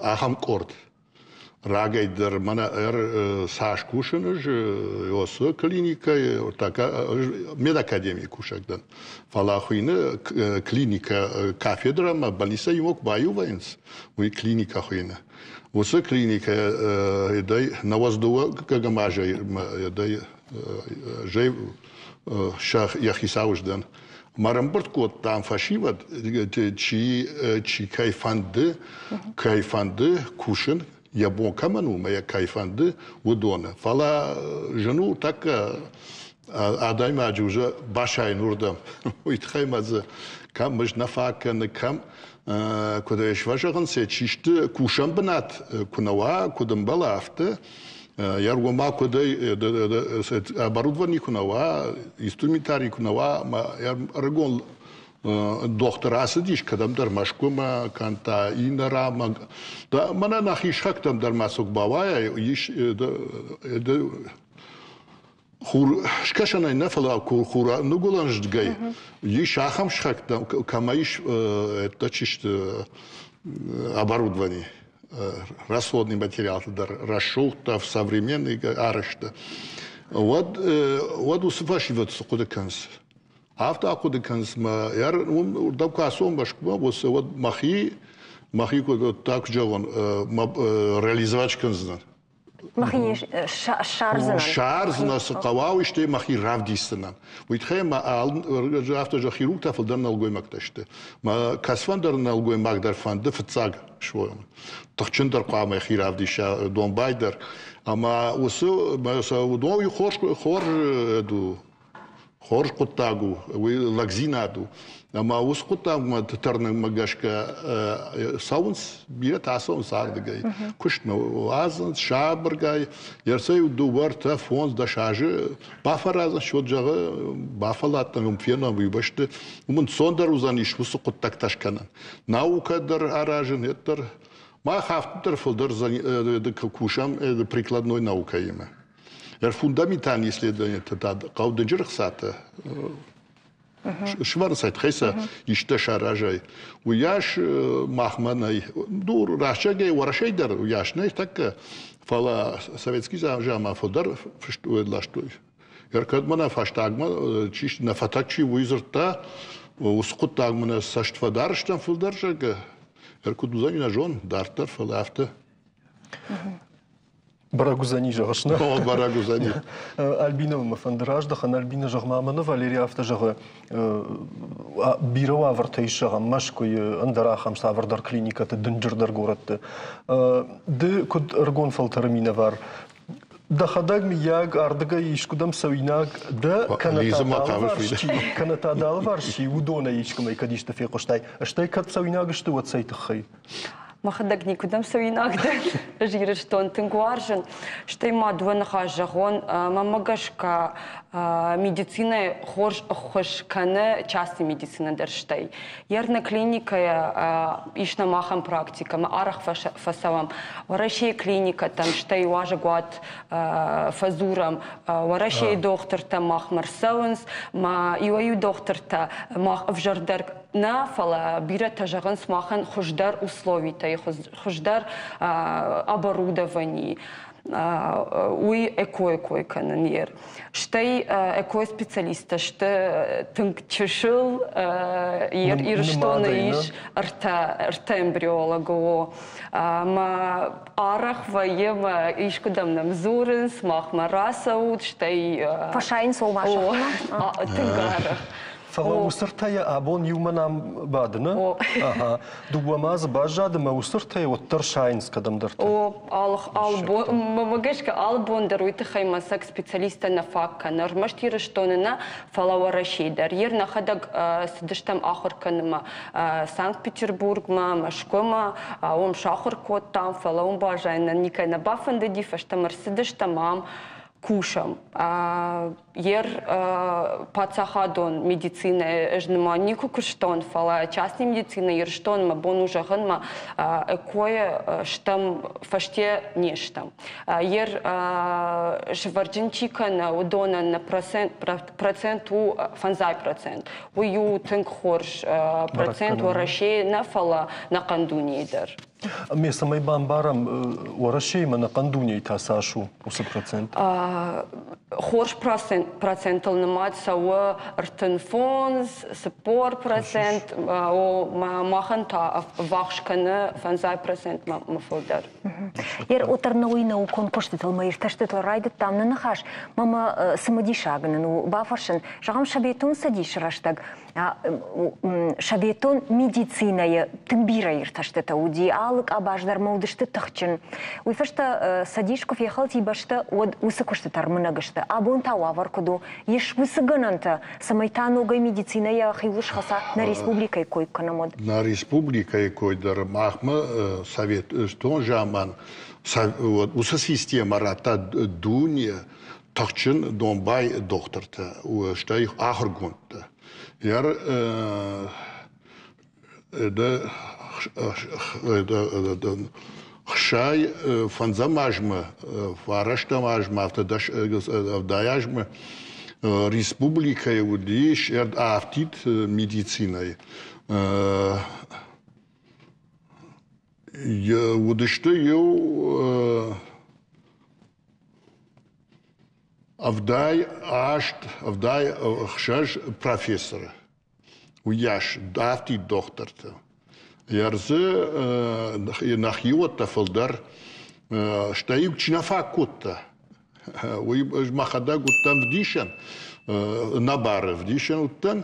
ахӕм къорд. Рагӕй дӕр мӕнӕ цас кусын ӕз осы клиникӕйы, медакадемийы кусӕг дӕн. Фӕлӕ хуыйны клиникӕ кафедрӕмӕ больницӕ иумӕ куы баиу вӕййынц, уый клиникӕ хуыйны. Уыцы клиникӕ 92 азӕй йӕ хицау сдӕн. Ӕмӕ ӕрӕмбырд кодтам фӕсивӕд, чи, чи кӕй фӕнды кусын, йӕ бон кӕмӕн у, ӕмӕ йӕ кӕй фӕнды, уыдоны. Фӕлӕ зын у тӕккӕ. Адӕймаджы уже басайын уырдӕм. Уый тыххӕй ма дзы кӕм мызд нӕ фаг кӕны, кӕм куыд ӕй фӕзӕгъынц, чи сты кусӕн бынат куы нӕ уа, куыд ӕмбӕлы, афтӕ. Йӕ ма куыдӕй оборудовани куы нӕ уа, инструментарий куы нӕ уа, ӕрыгон дохтыр ацыдис кӕдӕмдӕр Мӕскуымӕ, кӕн та иннӕ ранмӕ. Мӕнӕ нӕхи сыхӕгтӕм дӕр ма цы бауайа, ис хур скӕсӕнӕй нӕ, фӕлӕ хур ныгуылӕн здгӕй ис ахӕм сыхӕгтӕ, кӕмӕ ис это чисто оборудование, расходный материалты дӕр рӕсугъдтӕ, современный арӕзты. Уӕд, уӕд уыцы фӕсивӕд цы хъуыды кӕнынц? Афтӕ ахъуыды кӕнынц мӕ уым уырдӕм куы ацӕуон Мӕскуымӕ, уӕд мӕхи мӕхи куыд так зӕгъон, реализовать кӕндзынӕн. Мӕхи ссардзынӕн. Ссардзынӕн, цы хъӕуа, уый стӕй мӕхи равдисдзынӕн. Уый тыххӕй мӕ афтӕ зӕгъ, хирургтӕ фылдӕр нӕлгоймӕгтӕ сты. Мӕ кӕцыфӕндӕр нӕлгоймаг дӕр фӕнды фыццаг суон. Тыхджындӕр хъуамӕ йӕхи равдиса домбай дӕр. Ӕмӕ уыцы уыдон хорз хорз хорз хъуыддаг у, уый лӕгдзинад у. Ӕмӕ уыцы хъуыддагмӕ тӕрнӕгмӕ гӕсгӕ цӕуынц, бирӕтӕ ацӕуынц ардыгӕй. Куыстмӕ уадзынц сабыргай, ӕрцӕй дыууӕ, ӕртӕ, фондз, дӕс азы бафӕразынц, уӕд зӕгъы, бафӕлладтӕн, уым фенӕм, уый бӕсты уым ӕнцондӕр уыдзӕнис уыцы хъуыддӕгтӕ скӕнын. Наукӕ дӕр аразын, дӕр мах афтӕ дӕр фылдӕр кусӕм прикладной наукӕимӕ. Фундаментальные исследования та хъӕуы дынджыр ӕхцатӕ сывӕрцӕй тыххӕй сӕ исты саразай. Уыйас махмӕ нӕй. Дур рӕстӕгӕй Уӕрӕсейы дӕр уыйас нӕй тӕккӕ, фӕлӕ советский заман фылдӕр фыст ластой. Кӕд мӕнӕ фӕстагмӕ чи нӕ фӕтӕг чи уый дзырдта, уыцы хъуыддагмӕ нӕ цӕст фӕдарыстӕм фылдӕр, зӕгъгӕ. Куыд уыдзӕни, нӕ зон, дарддӕр, фӕлӕ афтӕ. Бӕрӕг уыдзӕни, зӕгъыс, нӕ? О, бӕрӕг уыдзӕни. Альбинӕмӕ мӕ фӕнды раздӕхын. Альбинӕ, зӕгъ-ма, мӕнӕ Валери афтӕ зӕгъы, бирӕ уавӕртӕ ис, зӕгъӕм, Мӕскуыйы, ӕндӕр ахӕм цавӕрдӕр клиникӕты, дынджырдӕр горӕтты. Ды, куыд ӕрыгон фӕлтӕры минӕвар, дӕхӕдӕг, мыййаг, ардыгӕй искуыдӕм цӕуинаг дӕ, кӕнӕ та дӕ алыварс чи, уыдонӕй искуымӕй кӕд исты фехъуыстай, стӕй кӕд цӕуинаг сты, уӕд цӕй тыххӕй? Мӕхӕдӕг никуыдӕм цӕуинаг дӕн. Ӕз Ирыстон тынг уарзын. Стӕй ма дыууӕ ныхас зӕгъон. Мӕнмӕ гӕсгӕ медицинӕ хорз ӕххуыс кӕны частный медицинӕ дӕр стӕй. Йӕ нӕ клиникӕйӕ ис нӕм ахӕм практикӕ, ӕмӕ арӕх фӕцӕуӕм Уӕрӕсейы клиникӕтӕм, стӕй уазӕгуат фӕдзурӕм. Уӕрӕсейы дохтыртӕ махмӕ рцӕуынц, ма иуӕй-иу дохтыртӕ мах ӕвзӕрдӕр нӕ, фӕлӕ бирӕтӕ зӕгъынц махӕн хуыздӕр условитӕй, хуыздӕр оборудовани, уый экойы кой кӕнын ер. Стӕй экойы специалисттӕ сты тынг чысыл, Ирыстоны ис ӕртӕ эмбриологы, о. Ӕмӕ арӕх вӕййы, мӕ искуыдӕм нӕм дзурынц, махмӕ рацӕут, стӕй... Фӕсайынц ома сӕхимӕ? Тынг арӕх. Фӕлӕ уыцы ртӕйӕ абон иумӕ нӕм бады, нӕ? Ага. Дыууӕ ма дзы баззад ӕмӕ уыцы ртӕйӕ уӕддӕр сайынц кӕдӕмдӕрты. О, алы мӕ гӕсгӕ алы бон дӕр уый тыххӕй мӕ цӕг специалисттӕ нӕ фаг кӕны. Ӕрмӕст Ирыстоны нӕ, фӕлӕ Уӕрӕсейы дӕр. Ер нӕхӕдӕг цыдыстӕм ахуыр кӕнынмӕ Санкт-Петербургмӕ, Мӕскуымӕ, уым сахуыр кодтам, фӕлӕ уым баззайынӕн никӕй нӕ бафӕндыди, фӕстӕмӕ рцыдыстӕм ам кусӕм. Ер паддзахадон медицинӕйы ӕз нымӕ никуы куыстон, фӕлӕ частный медицинӕ Ирыстонмӕ бон у зӕгъынмӕ ЭКО-йы стӕм фӕсте не стӕм. Ер сывӕрджын чи кӕны, уыдонӕн нӕ процент у 5%. Уый у тынг хорз процент Уӕрӕсейы нӕ, фӕлӕ нӕхъӕн дунейы дӕр. Ме цӕмӕй бамбарӕм, Уӕрӕсеимӕ нӕхъӕн дунейы та цас у уыцы процент? Хорз процентыл нымад цӕуы 35, 40%, махӕн та ӕввахс кӕны 5 процентмӕ фылдӕр. Ер отыр науи наукон куыстытыл ма иртӕстытыл райдыдтам нӕ ныхас, мӕ цымыдисаг нын у бафӕрсын, зӕгъӕм, Советон Цӕдисы рӕстӕг советон медицинӕйы тынг бирӕ иртӕстытӕ уыди. алы къабаз дӕр ма уыдысты тыхджын. Уый фӕстӕ Цӕдис куы фехӕлди бӕстӕ, уӕд уыцы куыстытӕ ӕрмынӕг сты. Абон та уавӕр куыд у? Ис уыцы гӕнӕнтӕ, цӕмӕй та ногӕй медицинӕ йӕхиуыл схӕца, нӕ республикӕйы кой кӕнӕм, уӕд? Нӕ республикӕйы кой дӕр махмӕ советон заман уыцы системӕ радта дуне тыхджын домбай дохтыртӕ, стӕй ахуыргондтӕ. Хсай фӕндзӕм азмӕ, фарӕстӕм азмӕ, афтӕ ӕвдай азмӕ республикӕйы уыдис афтид медицинӕйы. Уыдысты иу 78, 76 профессоры. Уыйас афтид дохтырты. Ӕрдзы нӕхиуӕттӕ фылдӕр, стӕй-иу чи нӕ фаг кодта, уый ӕз мӕхӕдӕг уыдтӕн вдисӕн, нӕбары вдисӕн уыдтӕн.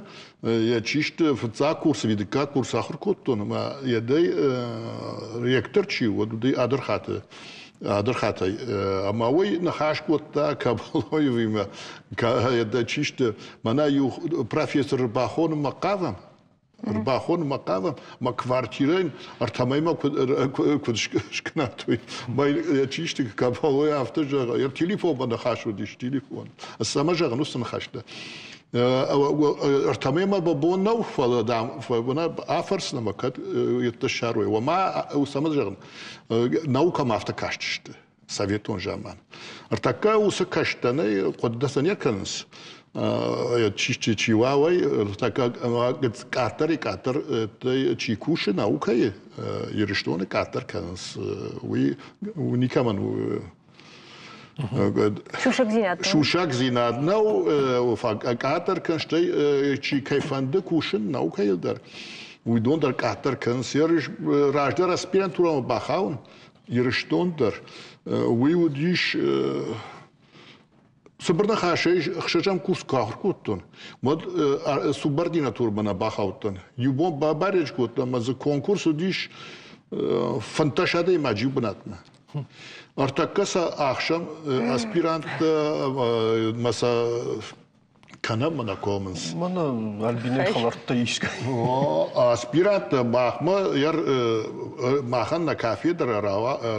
Йӕ чи сты фыццаг курсы, ӕви дыккаг курсы ахуыр кодтон, ӕмӕ йӕдӕй ректор чи уыд, уыди Адырхаты Адырхатӕй. Ӕмӕ уый ныхас кодта Кабалоевимӕ, чи сты, мӕнӕ иу профессор ӕрбахонынмӕ хъавӕм, ӕрбахонынмӕ хъавӕм, мӕ квартирӕйӕн ӕртӕмӕй мӕ куыд скӕнат, уый. Чи сты, Кабалой афтӕ зӕгъы, йӕ телефонмӕ ныхас уыдис, телефон. Цӕмӕ зӕгъын уыцы ныхӕстӕ? Ӕртӕмӕй мӕ бон нӕу, фӕлӕ, дам, афӕрсын ӕмӕ кӕд йедтӕ ссарой. Уӕ цӕмӕ зӕгъын, наукӕмӕ афтӕ кастысты советон заман. Ӕртӕккӕ уыцы кӕстӕнӕй хъуыддӕ сӕ не кӕнынц. Чи чи уа, уый ӕртӕккӕ къаддӕрӕй къаддӕр чи кусы наукӕйы, Ирыстоны къаддӕр кӕнынц. Уый никӕмӕн у Сусӕгдзинад. Сусӕгдзинад нӕу, къаддӕр кӕн, стӕй чи кӕй фӕнды кусын наукӕйыл дӕр, уыдон дӕр къаддӕр кӕнынц. Раздӕр аспирантурӕмӕ бахауын Ирыстон дӕр, уый уыдис цыбыр ныхасӕй ӕхсӕзӕм курс куы ахуыр кодтон, уӕд субординатурмӕ нӕ бахаудтӕн. Иу бон бабарӕджы кодтам ӕмӕ дзы конкурс уыдис 15 адӕймаджы иу бынатмӕ. Ӕртӕккӕ сӕ ӕхсӕн аспиранттӕ ӕмӕ сӕ кӕнӕ мӕнӕ комынц. Мӕнӕ Альбинӕ хӕлӕрттӕ искӕй. Аспиранттӕ махмӕ махӕн нӕ кафедрӕ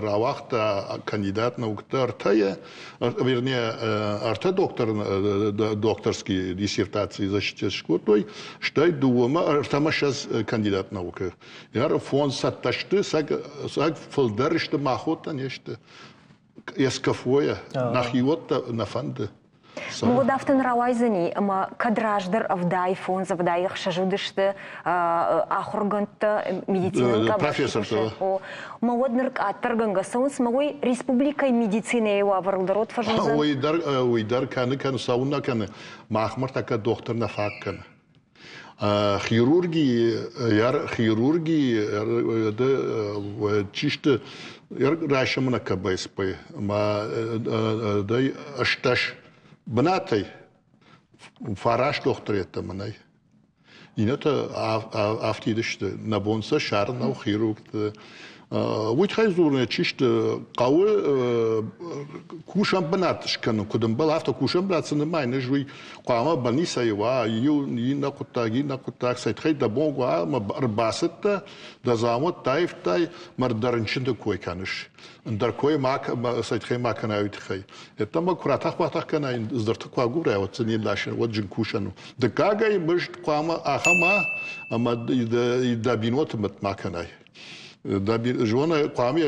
рауагъта кандидат наукты ӕртӕйӕ, вернее, ӕртӕ доктор докторские диссертации защитить скодтой, стӕй дыууӕмӕ ӕртӕмӕ ссӕдз кандидат наукы. Йӕ фондз цӕттӕ сты, сӕг фылдӕр сты, махуӕттӕ не сты. СКФО-йӕ нӕхиуӕттӕ нӕ фӕнды. Мод афтӕ нӕ рауайдзӕни, ӕмӕ кӕд раздӕр 75, 76 уыдысты ахуыргӕндтӕ, медицинон профессортӕ. Мӕ уӕд ныр къаддӕргӕнгӕ цӕуынц, мӕ уый республикӕйы медицинӕйы уавӕрыл дӕр уӕд фӕзындзӕн. Уый дӕр кӕны, кӕны, цӕуын нӕ кӕны. Махмӕ тӕккӕ дохтыр нӕ фаг кӕны. Хирургийы, хирургийы чи сты, райсӕм нӕ КБСП, ӕмӕ 18 бынатӕй фараст дохтыр йеддӕмӕ нӕй. Иннӕтӕ афтид сты, нӕ бон сӕ ссарын нӕу хирургты. Уый тыххӕй дзурын, чи сты, хъӕуы кусӕн бынат скӕнын, куыд ӕмбӕлы, афтӕ кусӕн бынат цы нымайын, ӕз уый хъуамӕ больницӕйы уа, иу иннӕ хъуыддаг, иннӕ хъуыддаг, цӕй тыххӕй дӕ бон уа, ӕмӕ ӕрбацыдтӕ, дӕ дзаумӕттӕ аивтай, мӕ дӕ рынчынты кой кӕныс. Ӕндӕр кой ма, цӕй тыххӕй ма кӕнай, уый тыххӕй. Йеддӕмӕ куы ратӕх-батӕх кӕнай, дзырдты куы агурай, уӕд дзы не ласын, уӕд зын кусӕн у. Дыккагӕй мызд хъуамӕ ахӕм уа, ӕмӕ дӕ бинонты мӕт ма кӕнай. Зоны, хъуамӕ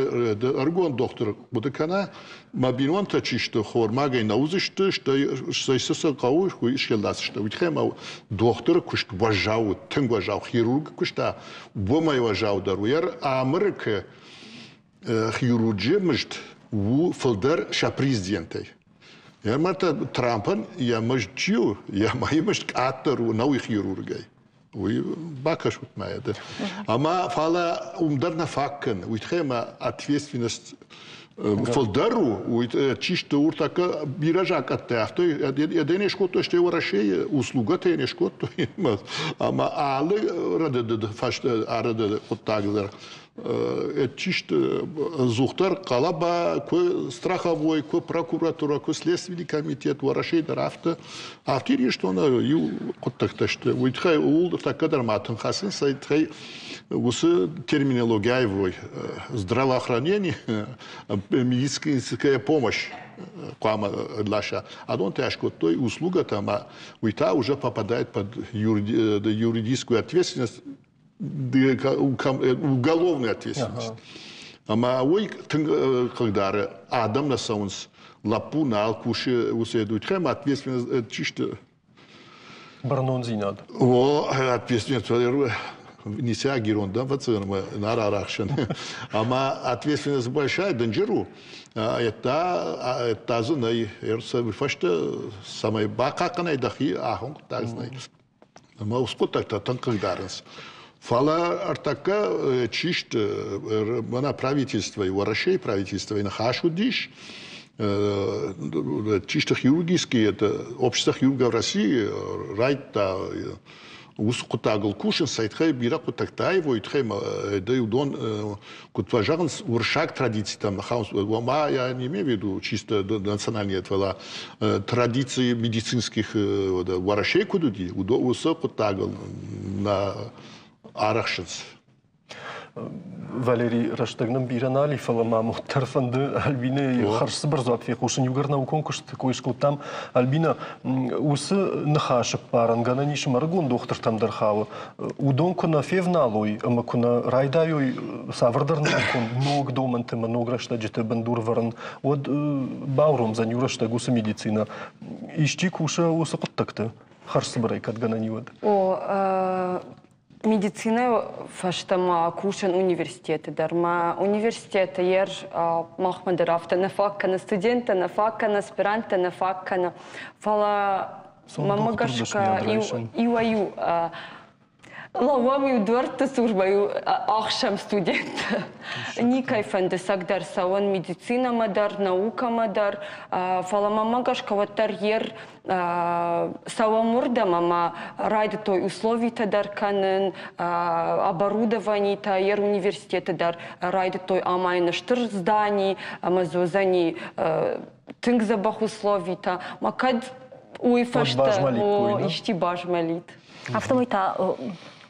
ӕрыгон дохтыр хъуыды кӕна, мӕ бинонтӕ чи сты, хормагӕй нӕ уыдзысты, стӕй стӕй цы сӕ хъӕуы, уый схӕллацысты. Уый тыххӕй ма дохтыры куыст уӕззау у, тынг уӕззау. Хирургы куыст та уымӕй уӕззаудӕр у. Амырыкы хирурджы мызд у фылдӕр сӕ президентӕй. Ӕмӕ та Трампӕн йӕ мызд чи у, йӕ мызд къаддӕр у нӕуый хирургӕй. Уый бакӕсут ма йӕ. Ӕмӕ фӕлӕ уым дӕр нӕ фаг кӕны. Уый тыххӕй ӕмӕ ответственность фылдӕр у, уый чи сты, уртӕккӕ бирӕ закъӕттӕ афтӕ йӕ не скодтой, стӕй Уӕрӕсейы услугӕтӕ не скодтой. Ӕмӕ алы рӕдыды фӕстӕ арӕдыды хъуыддаг дӕр. Чисто зухтар хъӕлӕба, куы страховой, куы прокуратура, куы следственный комитет, Уӕрӕсейы дӕр афтӕ. Афтӕ Ирыстоны иу хъуыддӕгтӕ сты. Уый тыххӕй ууыл тӕккӕ дӕр ма тынг хӕцынц, цӕй тыххӕй уыцы терминологи аивой. Здравоохранение, медицинская помощь хъуамӕ ласа. Адон та скодтой услугӕтӕ ӕмӕ уый та уже попадает под юридическую ответственность, уголовная ответственность. Ӕмӕ уый тынг хъыгдары, адӕм нӕ цӕуынц, лӕппу нал кусы уыцы едуйтхӕм ответственность чисто. Бӕрнондзинад. О, ответственность ницӕйаг ирон дӕм фӕцӕуын ӕмӕ нӕ арӕхсын. Ӕмӕ ответственность большая, дынджыр у. Ӕдта дзы нӕй. Фӕстӕ цӕмӕй бахъахъхъӕнай дӕхи, ахӕм хъуыддаг дзы нӕй. Ӕмӕ уыцы хъуыддӕгтӕ тынг хъыгдарынц. Фӕлӕ ӕртӕккӕ чи сты, мӕнӕ правительствойы, Уӕрӕсейы правительствойы ныхас уыдис, чи сты хирургические, это общество хирургов России райдыдта уыцы хъуыддагыл кусын, сӕ тыххӕй бирӕ хъуыддӕгтӕ аивой, тыххӕй уыдон, куыд фӕзӕгъынц, уырыссаг традицитӕм хауынц, ома я не имею в виду чисто национальные, фӕлӕ традиции медицинских Уӕрӕсейы куыд уыди, уыцы хъуыддагыл нӕ арӕхсынц. Валерий, рӕстӕг нын бирӕ нал и, фӕлӕ ма уӕддӕр фӕнды Альбинӕйы хӕрзцыбыр дзуапп фехъусын. Иугӕр наукон куыст кой скодтам, Альбина, уыцы ныхасы ппарӕн гӕнӕн ис ӕрыгон дохтыртӕм дӕр хауы. Уыдон куы нӕ февналой ӕмӕ куы нӕ райдайой цавӕрдӕр наукон ног домӕнты ӕмӕ ног рӕстӕджыты бындур вӕрын, уӕд бауромдзӕн иу рӕстӕг уыцы медицинӕ. Исчи кусы уыцы хъуыддӕгты хӕрзцыбырӕй кӕд гӕнӕн и, уӕд? О, медицинӕйы фӕстӕ ма кусын университеты дӕр. Мӕ университеты ер махмӕ дӕр афтӕ нӕ фаг кӕны студенттӕ, нӕ фаг кӕны аспиранттӕ, нӕ фаг кӕны. Фӕлӕ мӕмӕ гӕсгӕ иуӕй-иу лӕууӕм иу дуӕртты цурмӕ-иу ӕхсӕм студенттӕ. Никӕй фӕнды цӕгдӕр цӕуын медицинӕмӕ дӕр, наукӕмӕ дӕр, фӕлӕ мӕмӕ гӕсгӕ уӕддӕр ер цӕуӕм уырдӕм ӕмӕ райдыдтой условитӕ дӕр кӕнын, оборудованитӕ, ер университеты дӕр райдыдтой амайын стыр здани ӕмӕ дзы уыдзӕни тынг дзӕбӕх условитӕ. Ма кӕд уый фӕстӕ исти базмӕлид. Афтӕмӕй та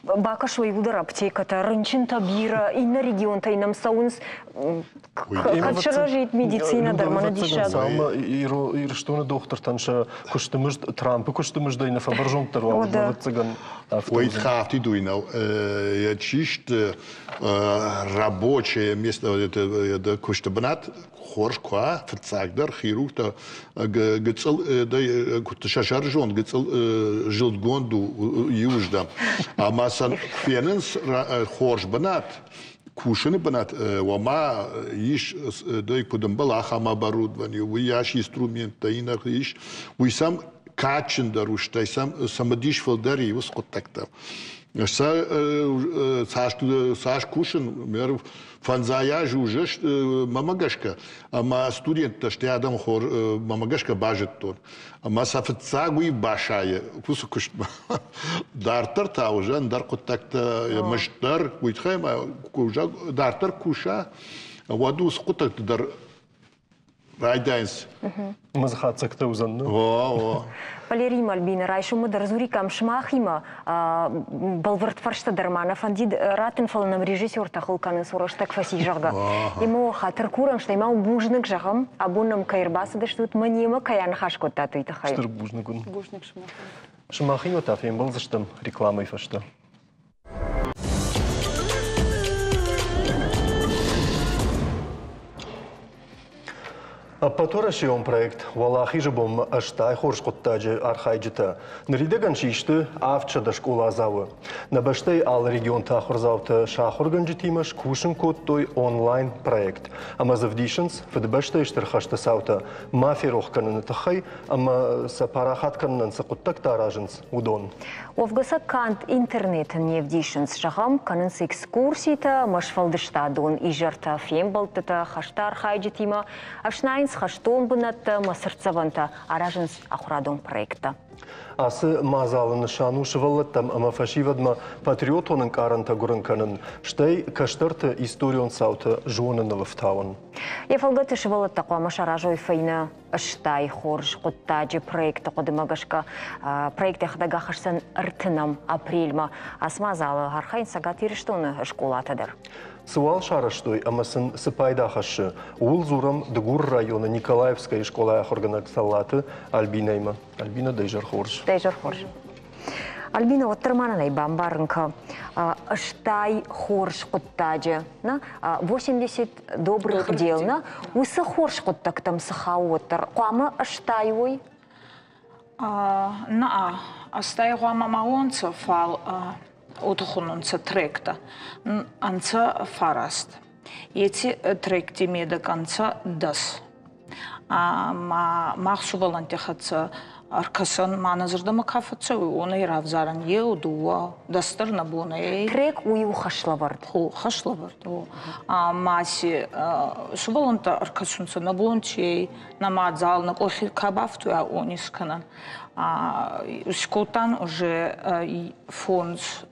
бакӕсой уыдӕр аптекӕтӕ, рынчынтӕ бирӕ, иннӕ регионтӕй нӕм цӕуынц. Кӕд сырӕзид медицинӕ дӕр, мӕнӕ диссаг. Цалынмӕ Ирыстоны дохтыртӕн сӕ куысты мызд, Трампы куысты мыздӕй нӕ фӕбӕрзонддӕр уа, ӕвӕццӕгӕн. Ой, афтид уый нӕу. Чист рабочее место, это куысты бынат хорз куы уа, фыццагдӕр хирургтӕ гыцъыл сӕ сӕрзонд гыцъыл зылдгонд у иуыздӕм. Ӕмӕ сӕ фенынц хорз бынат, кусыны бынат, ома ис, куыд ӕмбӕлы, ахӕм оборудование, уыйас инструменттӕ иннӕ ис, уый сӕм кадджындӕр у, стӕй сӕм цымыдис фылдӕр и уыцы хъуыддӕгтӕм. Сӕ цас кусын, фӕндзай азы уже мӕмӕ гӕсгӕ, ӕмӕ студенттӕ стӕй адӕм хор мӕмӕ гӕсгӕ базыдтон. Ӕмӕ сӕ фыццаг уый басайы уыцы куыстмӕ. Дарддӕр та уже ӕндӕр хъуыддӕгтӕ, мызд дӕр, уый тыххӕй ма дарддӕр куса, уӕд уыцы хъуыддӕгты дӕр райдайынц. Ӕмӕ дзы хатдзӕгтӕ уыдзӕн, О, о. Валерий Мальбина, райсомы дӕр дзуриккам сымахимӕ, бӕлвырд фӕрстӕ дӕр ма нӕ фӕндид раттын, фӕлӕ нӕм режиссертӕ хыл кӕнынц, рӕстӕг фӕци, зӕгъгӕ. Емо хатыр курӕм, стӕй ма бузныг зӕгъӕм, абон нӕм кӕй ӕрбацыдыстут, мӕ немӕ кӕй аныхас кодтат, уый тыххӕй. Стыр бузныг уын. Бузныг сымахӕн. Сымахимӕ та фембӕлдзыстӕм рекламӕйы фӕстӕ. Ӕппӕтуӕрӕсеон проект «Уӕлахизы бонмӕ 80 хорз хъуыддаджы» архайджытӕ ныридӕгӕн систы 700 скъоладзауы. Нӕ бӕстӕйы алы регионты ахуырдзаутӕ сӕ ахуыргӕнджытимӕ скусын кодтой онлайн-проект ӕмӕ дзы вдисынц Фыдыбӕстӕйы Стыр хӕсты цаутӕ ма ферох кӕныны тыххӕй ӕмӕ сӕ парахат кӕнынӕн цы хъуыддӕгтӕ аразынц, уыдон. Уӕвгӕ сӕ канд интернеты не вдисынц, зӕгъӕм, кӕнынц экскурситӕ ӕмӕ сфӕлдыстадон изӕртӕ, фембӕлдтытӕ хӕсты архайджытимӕ, ӕфснайынц хӕстон бынӕттӕ ӕмӕ цыртдзӕвӕнтӕ, аразынц ахуырадон проекттӕ. Ацы мадзалы нысан у сывӕллӕттӕм ӕмӕ фӕсивӕдмӕ патриотон ӕнкъарӕнтӕ гуырын кӕнын, стӕй кӕстӕрты историон цаутӕ зоныныл ӕфтауын. Йӕ фӕлгӕты сывӕллӕттӕ хъуамӕ саразой фӕйнӕ стай хорз хъуыддаджы проекты хъуыдымӕ гӕсгӕ. Проект йӕхӕдӕг ахӕсдзӕн ӕртынӕм апрельмӕ. Ацы мадзалы архайынц Цӕгат Ирыстоны скъолатӕ дӕр. Цы уал сарӕзтой ӕмӕ сын цы пайда хӕссы, ууыл дзурӕм Дыгуры районы Николаевскӕйы скъолайы ахуыргӕнӕг Цӕллаты Альбинӕимӕ. Альбина, дӕ изӕр хорз. Дӕ изӕр хорз. Альбина, уӕддӕр ма нын ӕй бамбарын кӕ, стай хорз хъуыддаджы, на, 80 добрых дел, на, уыцы хорз хъуыддӕгтӕм цы хауы уӕддӕр, хъуамӕ стай уой? Наа, ӕстай гъуамӕ ма уонцӕ, фал уотӕ хунунцӕ тректӕ. Ӕнцӕ фараст. Еци тректи медӕг ӕнцӕ дӕс. Ма мах сувӕллӕнтти хӕццӕ ӕркӕсӕн, ма нӕ зӕрдӕмӕ ка фӕццӕуй, уонӕй равзарӕн еу, дууӕ, дӕс дӕр нӕ бон ӕй. Трек уый у хӕслӕвӕрд. Хо, хӕслӕвӕрд, о. Ма си сувӕллӕнттӕ ӕркӕсунцӕ нӕ бон ци ӕй, нӕ мадзал, нӕ къохи ка бафтуйа, уони скӕнӕн. Скодтан уже фондз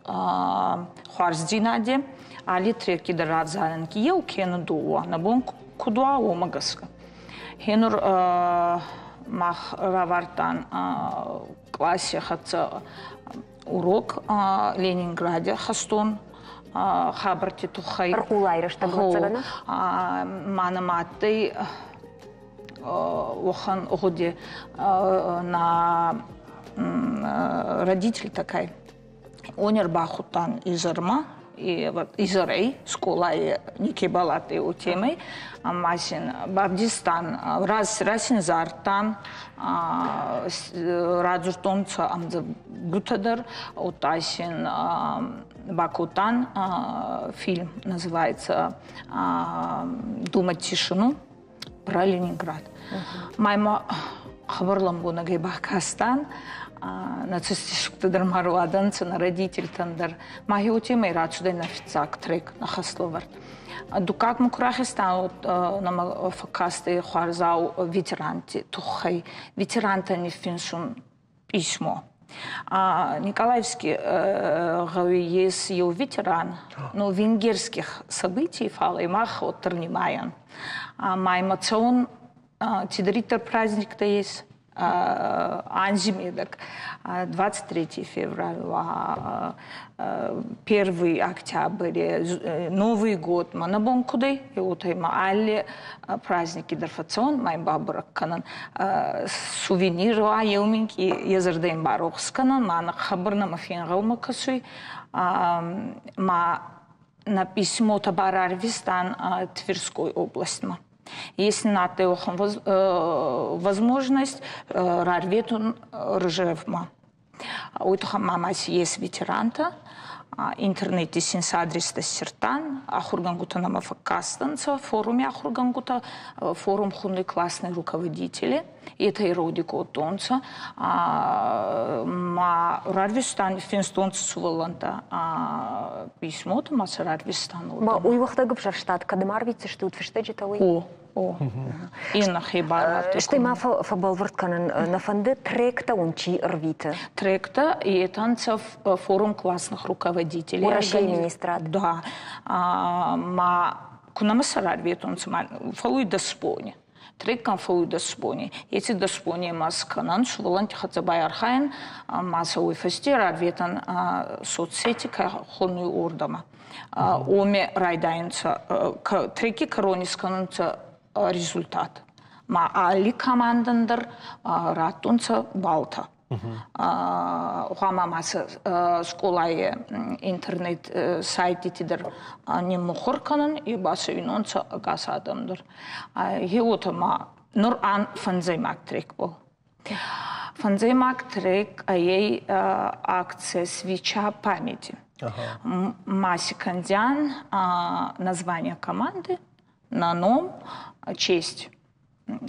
хуарздзийнади. Алли трекки дӕр равзарӕн еу кенӕ дууӕ, нӕ бон куд уа, уомӕ гӕсгӕ. Хенур мах равардтан къласи хӕццӕ урок Ленингради хӕстон хабӕртти туххӕй. Ӕрхъулай рӕстӕг хӕццӕгӕнӕ? Ма нӕмӕ адтӕй уӕхӕн гъуди на родитель такай. Уони ӕрбахудтан изӕрмӕ, изӕрӕй скъолай никебал адтӕй уотемӕй, ӕма син бавдистан, раз син зардтан, радзурдтонцӕ ӕмдзӕвгутӕ дӕр, удта син бакодтан фильм, называется «Думать тишину» про Ленинград. Ма хабар лӕмбунӕгӕй бакастан, нацистически дӕр ма руадӕнцӕ, нӕ родительтӕн дӕр. Ма уотемӕй рацудӕй нӕ фиццаг трек, нӕ хӕслӕвӕрд. Дуккаг ма ку рахизтан, нӕмӕ фӕккастӕй хуарзау ветеранти туххӕй. Ветерантӕ ниффинсун письмо. Николаевский гъӕуи ес еу ветеран, но венгерских событий, фал и мах уӕддӕр нимайӕн. Ма имӕ цӕун цидӕриддӕр праздниктӕ ес, анзи медӕг 23 февраля, 1 октябрь, Новый год, ма нӕ бон куд ӕй, уотӕ ма алли праздники дӕр фӕццӕун, ма ин бабӕрӕг кӕнӕн сувенир уа еу минкъий йӕ зӕрдӕ ин барохс кӕнӕн, ма нӕ хабар нӕмӕ фенгъӕлмӕ кӕсуй, ма на письмо-то барарвистан Тверской областьмӕ. Если надо возможность рарветун Ржевма. Уый туххӕн ма ма ес ветерантӕ, интернети син сӕ адрестӕ ссердтан, ахургӕнгутӕ нӕмӕ фӕккастӕнцӕ, форуми ахургӕнгутӕ, форум хунуй классные руководители, етӕ ироди кодтонцӕ, ма рарвистан, финстонцӕ сувӕллӕнттӕ письмотӕ, ма сӕ рарвистан. Ма уый уӕхтӕг ӕвзӕрстат, кӕдӕм арвитдзыстут фыстӕджытӕ уый? О, о. Иннӕ хибар Стӕй ма фӕбӕлвырд кӕнын нӕ фӕнды, тректӕ уын чи ӕрвиты? Тректӕ етӕнцӕ форум классных руководителей. Уӕрӕсейы министрад. Да. Ма ку нӕмӕ сӕ рарветунцӕ, ма фӕууй дӕс бони. Треккӕн фӕууй 10 бони. Еци 10 бони ма скӕнӕн, сувӕллӕнтти хӕццӕ байархайӕн, ма сӕ уой фӕсте рарветӕн соцсети ка хонуй, уордӕмӕ. Уоми райдайунцӕ треки кӕрони скӕнунцӕ результат. Ма алли командӕн дӕр раттунцӕ баллтӕ. Гъуама ма сӕ скъолай интернет сайтити дӕр ниммухур кӕнӕн, е ба сӕ уинонцӕ ӕгас адӕм дӕр. Гъе уотӕ ма нур ан фӕндзӕймаг трекбӕл. Фӕндзӕймаг трек ӕй акция «Свеча памяти». Ма си кӕндзиан название команды, на ном, честь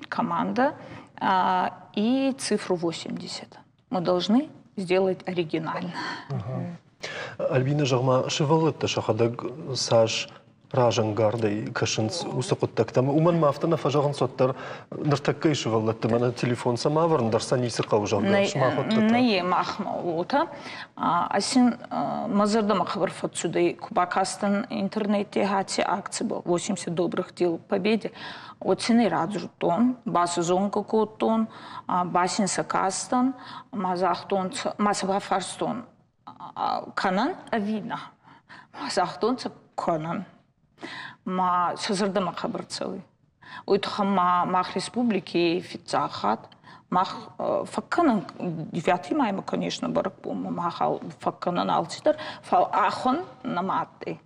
команда и цифру 80. Мы должны сделать оригинально. Альбина, зӕгъ-ма, сывӕллӕттӕ сӕхӕдӕг цас Разӕнгардӕй кӕсынц уыцы хъуыддӕгтӕм. Уымӕн ма афтӕ нӕ фӕзӕгъынц уӕддӕр, ныртӕккӕйы сывӕллӕтты мӕнӕ телефон цӕмӕ ӕвӕрын дӕр сӕ ницы хъӕуы, зӕгъгӕ, сымах уӕддӕр та. Нӕ, махмӕ уотӕ. Асин мӕ зӕрдӕмӕ хабар фӕццудӕй, ку бакастӕн интернете аци акци 80 добрых дел к победе, уӕд син ӕй радзурдтон, басазонгӕ кодтон, ба син сӕ кастӕн, ма загътонцӕ, ма сӕ бафарстон, кӕнӕн ӕви нӕ? Ма загътонцӕ, кӕнӕн. Ма сӕ зӕрдӕмӕ хъӕбӕр цӕуй. Уой туххӕн ма мах республики фиццаг хатт мах фӕккӕнӕн 9 маймӕ, конечно, бӕрӕгбонмӕ мах фӕккӕнӕн алцидӕр, фал ахуӕн нӕма адтӕй.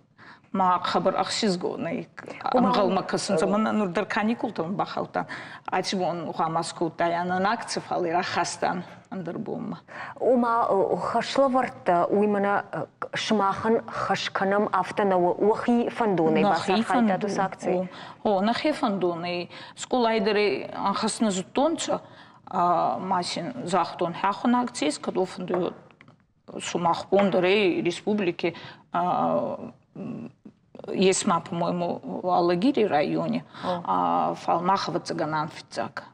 Ма хъӕбӕр ӕхсизгонӕй ӕнгъӕлмӕ кӕсунцӕ. Мӕн нур дӕр каникултӕмӕ бахаудтан. Аци бон гъӕуама скодтайанӕн акци, фал рахастан ӕндӕр бонмӕ. Ома хӕслӕвӕрдтӕ уый мӕнӕ сымахӕн хӕс кӕнӕм, афтӕ нӕу, уӕхи фӕндонӕй бацархайдтат уыцы акцийы? О, нӕхи фӕндонӕй. Скъолай дӕр ӕнхӕст нӕ зудтонцӕ, ма син загътон, хӕххон акци ес, кӕд уо фӕндуй, сумах бон дӕр ӕй республики ес ма, по-моему, Алагири райони, фал мах ӕвӕццӕгӕн фиццаг.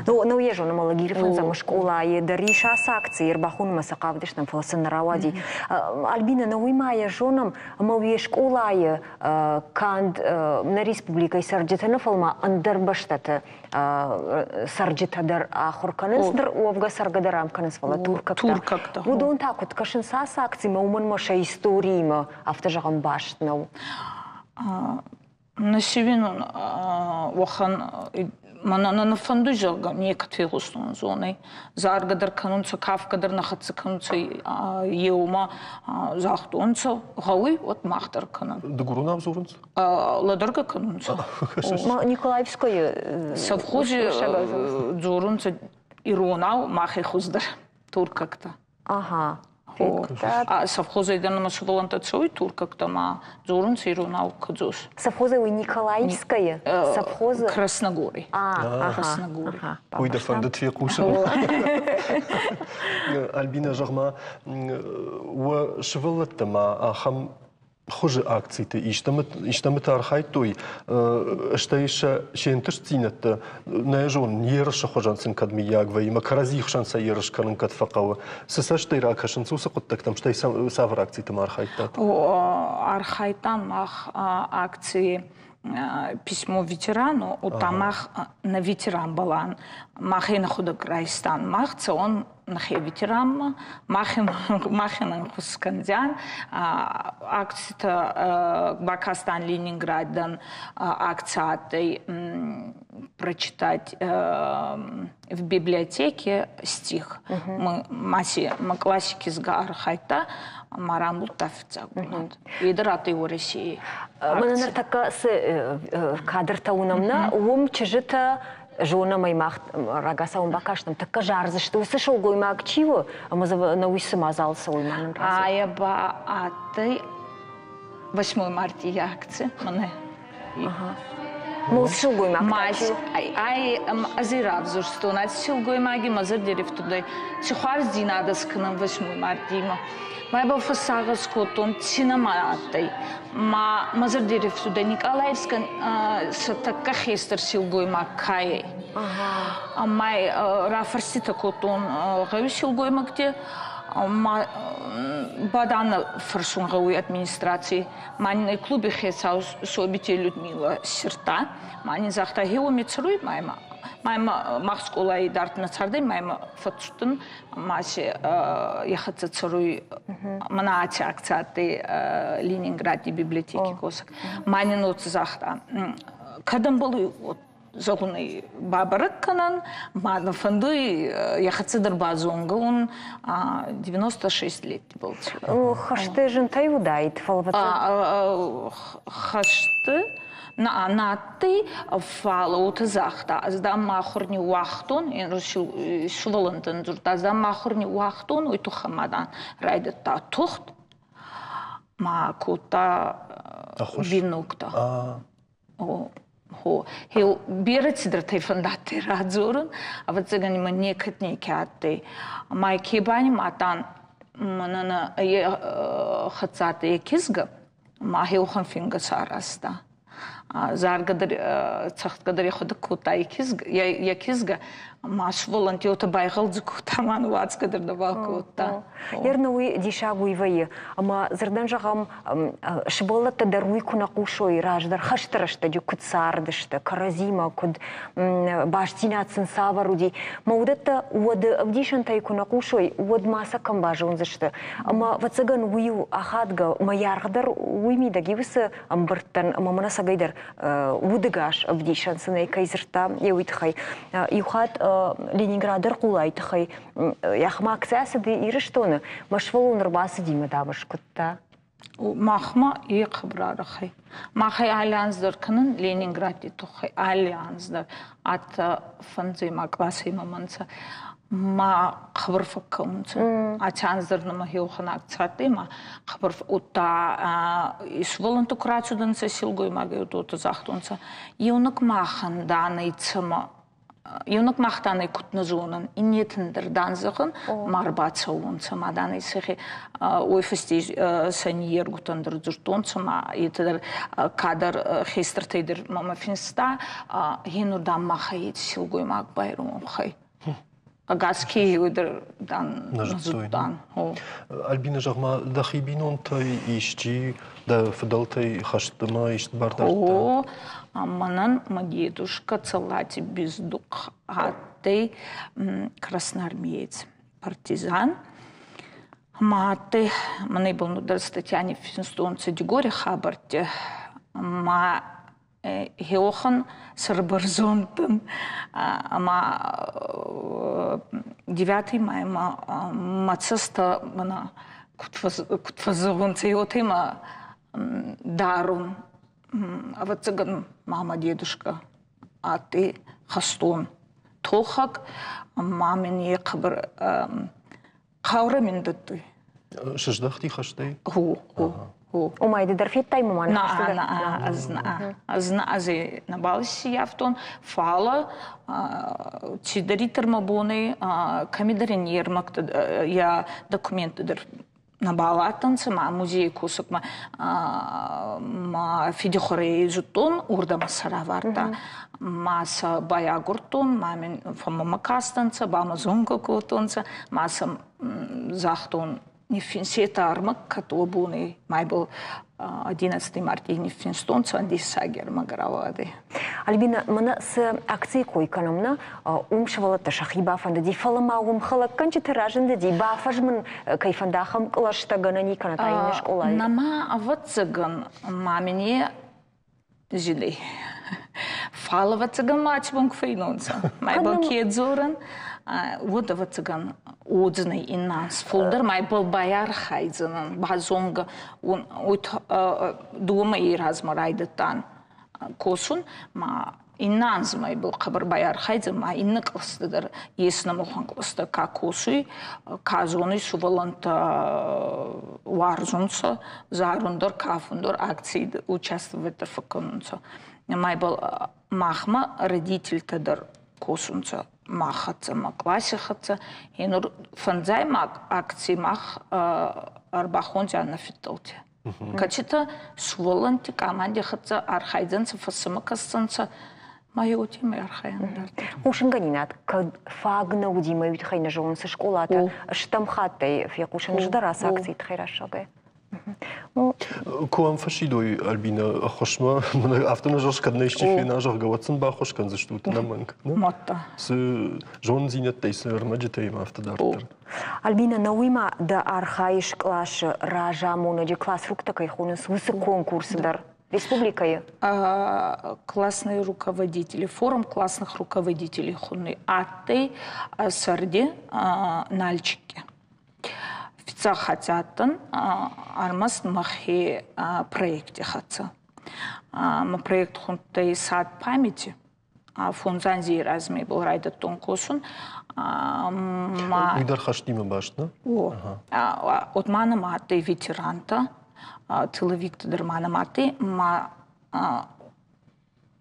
Ну, ну, я зонам Алагиры фӕндзӕм скъолайы дӕр ис ацы акци, ӕрбахонынмӕ сӕ хъавыдыстӕм, фӕлӕ сын нӕ рауади. Альбина, нӕ уый ма йӕ зонӕм, ӕмӕ уе скъолайы канд нӕ республикӕйы цӕрджытӕ нӕ, фӕлӕ ма ӕндӕр бӕстӕты цӕрджытӕ дӕр ахуыр кӕнынц, ныр уӕвгӕ цӕргӕ дӕр ам кӕнынц, фӕлӕ туркӕгтӕ. Туркӕгтӕ. Уыдон та куыд кӕсынц ацы акцимӕ, уымӕн ӕмӕ сӕ историимӕ, афтӕ зӕгъӕм, баст нӕу. Насивинон уӕхӕн мӕнӕ нӕ фӕндуй, зӕгъгӕ, некӕд фегъустон зонӕй. Заргӕ дӕр кӕнунцӕ, кафгӕ дӕр нӕ хӕццӕ кӕнунцӕ еумӕ загътонцӕ, гъӕуй, уӕд мах дӕр кӕнӕн. Дыгуронау дзурынц? Лӕдӕргӕ кӕнунцӕ. Николаевскойы совхози дзорунцӕ иронау, махе хуздӕр туркӕгтӕ. Ага. Совхозӕй дӕр нӕмӕ сувӕллӕнттӕ цӕуй туркӕгтӕ ма дзорунцӕ иронау кӕдзос. Совхозӕй уый Николаевское? Совхозы? Красногоры. Красногоры. Уый дӕ фӕндыд фехъусын? Альбина, зӕгъ-ма, уӕ сывӕллӕттӕ ма ахӕм хуызы акциты истӕмыты архайдтой, стӕй сӕ се нтыстдзинӕдтӕ нӕ зонын, ерысы хуызӕн сын кӕд мыййаг вӕййы, ӕмӕ кӕрӕдзи хсӕн сӕ ерыс кӕнын кӕд фӕхъӕуы. Цы цӕстӕй ракӕсынц уыцы хъуыддӕгтӕм, стӕй цавӕр акцитӕм архайдтат? Архайдтам мах акцийы письмо ветерану, удта мах нӕ ветеран балан, мах ӕй нӕхуӕдӕг райстан, мах цӕуӕн нӕхе ветеранмӕ, махӕн ӕнхус кӕндзиан. Акцитӕ бакастан Ленинградӕн акци адтӕй прочитать в библиотеке стих. Мы маси мы классики зга архайдта, ма рамбулдта фиццаг бунат. Е дӕр адтӕй Уӕрӕсейи. Мӕнӕ ныртӕккӕ цы кадртӕ уынӕм нӕ, уым чызджытӕ зонӕм ӕй мах рагацау бакастам, тӕккӕ зардзысты, уыцы сылгоймаг чи у, ӕмӕ дзы нӕ уый цы мадзал цӕуы, ма нын радзур. Ая ба адтӕй 8 марти акци мӕнӕ. Ну, силгоймаг Мась, ай ӕз равзурстон, аци силгоймаги мӕ зӕрди ӕрифтудӕй, ци хуарздзийнадӕ скӕнӕн 8 мартимӕ. Ма ибӕл фӕссагъӕс кодтон, ци нӕма адтӕй. Ма мӕ зӕрди ӕрифтудӕй Николаевскӕн сӕ тӕккӕ хестӕр силгоймаг ка ӕй. Ӕма рафӕрститӕ кодтон гъӕуи силгоймӕгти, ма бадан фӕрсун гъӕуй администраций. Ма нин клуби хецау Собити Людмила сирдта. Ма нин загъта, гье уоми цӕруй ма имӕ. Ма имӕ мах скъолай идард нӕ цардӕй, ма имӕ фӕццудтӕн. Ма си е хӕццӕ цӕруй мӕнӕ аци акци адтӕй Ленингради библиотеки косӕг. Ма нин уотӕ загъта, кӕд ӕмбӕлуй, зӕгъун ӕй бабӕрӕг кӕнӕн, ма нӕ фӕндуй йӕ хӕццӕ дӕр базонгӕ ун 96 лет был. Хӕсты зынтӕй уыдаид, фӕлӕ Хӕсты нӕ адтӕй, фал уотӕ загъта, ӕз дам мӕ ахур ниууагътон, сувӕллӕнттӕн дзурдта, ӕз дам мӕ ахур ниууагътон, уой туххӕй ма дан райдӕдта тухт, ма кодта веноктӕ. Хо, берӕ цидӕртӕй фӕндадтӕй радзорун, ӕвӕццӕгӕн имӕ некӕд неке адтӕй. Ма ке банимадтан, мӕнӕн е хӕццӕ адтӕй кизгӕ. Ма хеухан фингӕ саразта. Заргӕ дӕр, цӕгъдгӕ дӕр йӕхуӕдӕг кодта йӕ кизгӕ, ма сывӕллӕнтти байгъӕлдзӕг кодта, ма уадзгӕ дӕр нӕбал кодта. Ерна уый диссаг уый вӕййы, ӕмӕ дзырдӕн зӕгъӕм, сывӕллӕттӕ дӕр уый куы нӕ хъусой, раздӕр хӕсты рӕстӕджы куыд цардысты, кӕрӕдзимӕ куыд бастдзинад сын цавӕр уыди, мӕ уыдӕттӕ уӕды ӕвдисӕнтӕй куы нӕ хъусой, уӕд ма сӕ кӕм базондзысты. Ӕмӕ, ӕвӕццӕгӕн, уый у ахадгӕ, мӕ йаргъ дӕр уый мидӕг и уыцы ӕмбырдтӕн ӕмӕ мӕнӕ цӕгӕйдӕр удыгас ӕвдисӕн сын ӕй кӕй дзырдта, йе уый тыххӕй. Иу хатт Ленинграды ӕрхъулайы тыххӕй йӕхимӕ акци ацыди Ирыстоны, мӕ сывӕллон ӕрбацыди мӕ дам скуыдта. Махмӕ е хъӕбӕр Махӕй алли анз дӕр кӕнӕн Ленингради туххӕй, алли анз дӕр. Атӕ фӕндзӕймаг къласӕй мӕмӕ нцӕ. Ма хъӕбӕр фӕккӕунцӕ. Аци анз дӕр нӕмӕ хеуӕхӕн акци адтӕй, ма хъӕбӕр удта сувӕллӕнттӕ ку рацудӕнцӕ силгоймагӕй, уотӕ загътонцӕ, еунӕг махӕн данӕй цӕмӕ еунӕг мах данӕй куд нӕ зонӕн, иннетӕн дӕр дан зӕгъӕн, ма рбацӕуонцӕ, ма данӕй сӕхе уой фӕсте сӕ ниййергутӕн дӕр дзурдтонцӕ, ма етӕ дӕр кадӕр хестӕртӕй дӕр мӕмӕ финста, гьенур дам махӕй еци силгоймаг байронх ӕй. Ӕгас Киевы дӕр дан нӕ зудтан. Альбина, зӕгъ-ма, дӕхи бинонтӕй исчи дӕ фыдӕлтӕй хӕстмӕ ист бар дардта? О, мӕнӕн мӕ дедушка Цӕллати Бездухъ адтӕй красноармеец, партизан. Ма адтӕй, мӕнӕ ибӕл дӕр статья ниффинстонцӕ Дигори хабӕртти. Ма хеуӕхӕн сӕрбӕрзонд дӕн ӕма девятый май ма мӕ цӕстӕ мӕнӕ куд фӕззӕгъунцӕ, уотӕ ма дарун. Ӕвӕццӕгӕн, мама дедушка адтӕй хӕстон тохӕг, ма мин е хъӕбӕр хъаурӕ мин дӕттуй. Сыздӕхти хӕстӕй? Гъо, гъо, гъо. Омай ды дӕр федтай мамӕ? На, на, ӕз на, ӕз на, ӕз нӕбал исиййафтон, фалӕ цидӕриддӕр мӕ бонӕй кӕмидӕр ин е рмӕгтӕ, йӕ документтӕ дӕр нӕбал адтӕнцӕ, ма музейи косӕгмӕ ма фидихуӕрӕй зудтон, уордӕмӕ сӕ равардта. Ма сӕ байагурдтон, ма мин фӕммӕ кастӕнцӕ, ба мӕ зонгӕ кодтонцӕ, ма сӕ загътон, ниффинсетӕ ӕрмӕг, кӕд уӕ бони майбӕл 11 марти ниффинстонцӕ дессаги ӕрмӕг рауадӕй. Альбина, мӕнӕ цы акцийы кой кӕнӕм, нӕ, уым сывӕллӕттӕ сӕхи бафӕндыди, фӕлӕ ма уым хӕлӕггӕнджыты разындыди, бафӕзмын кӕй фӕнда, ахӕм кълӕстӕ гӕнӕн и кӕнӕ та иннӕ скъолайы? Нӕма, ӕвӕццӕгӕн, ма мин е зилей. Фал, ӕвӕццӕгӕн, ма аци бон ку фӕйнонцӕ. Ма ибӕл ке дзорӕн, уӕд, ӕвӕццӕгӕн, уодзӕнӕй иннанс. Фулдӕр ма ибӕл байархайдзӕнӕн, базонгӕ ун. Дууӕ мӕйи размӕ райдӕдтан косун, ма иннӕ анзмӕ ибӕл хъӕбӕр байархайдзӕн, ма иннӕ кълӕсти дӕр ес нӕмӕхуӕн кълӕстӕ ка косуй, ка зонуй сувӕллӕнттӕ уарзунцӕ, зарун дӕр, кафун дӕр, акций участвовать дӕр фӕккӕнунцӕ. Ма ибӕл махмӕ родительтӕ дӕр косунцӕ мах хӕццӕ, ма къласи хӕццӕ. И нур фӕндзӕймаг акци мах ӕрбахондзиан нӕ фиддӕлти. Кӕцитӕ сувӕллӕнтти къаманди хӕццӕ архайдзӕнцӕ, фӕсӕмӕ кӕсдзӕнцӕ, ма еутемӕй архайӕн дарддӕр. Хъусынгӕнинаг кӕд фаг нӕ уыди, мӕ уый тыххӕй нӕ зонын, цы скъолатӕ стӕм хаттӕй фехъусын ӕз дӕр ацы акцийы тыххӕй рӕсугъдӕй. Куы ӕм фӕсидой Альбина ӕххуысмӕ, афтӕ нӕ зӕгъыс, кӕд нӕ исчи фена, зӕгъгӕ, уӕд сын баххуыс кӕндзыстут ӕнӕмӕнг. Мадта. Цы зонындзинӕдтӕй, цы ӕрмӕджытӕй ӕмӕ афтӕ дарддӕр. Альбина, науимӕ дӕ архайыс къласы разамонӕджы классруктӕ кӕй хонынц, уыцы конкурсы дӕр республикӕйы? Классные руководители, форум классных руководителей хунны адтӕй сӕрди Нальчикке. Фиццаг хатт адтӕн ӕрмӕст мӕхе проекти хӕццӕ. Мӕ проект хундтӕй «Сад памяти». Фондз анзи размӕ был райдӕдтон косун. Уый дӕр хӕстимӕ баст, нӕ? О. От ма нымадтӕй ветерантӕ, тыловикты дӕр ма нымадтӕй, ма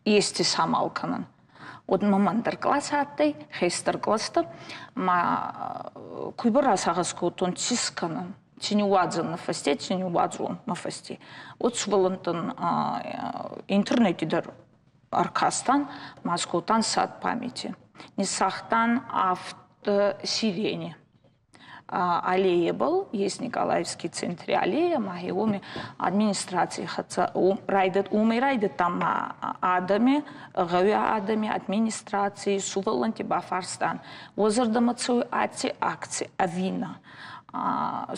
ести самал кӕнын. Уӕд мӕм ӕндӕр кълас адтӕй, хестӕр кълӕстӕ, ма куй ба расагъӕс кодтон, ци скӕнӕн. Ци ниууадзӕн нӕ фӕсте, ци ниууадзон мӕ фӕсте. Уӕд сувӕллӕнттӕн интернети дӕр ӕркастан, ма скодтан сад памяти. Ниссагътан авто сирени. Аллеябӕл есть Николаевский центри аллея, ма уоми администраций хӕццӕ уомӕй райдӕдта ма адӕми, гъӕуи адӕми, администраций, сувӕллӕнтти бафарстан, уӕ зӕрдӕмӕ цӕуй аци акци ӕви нӕ.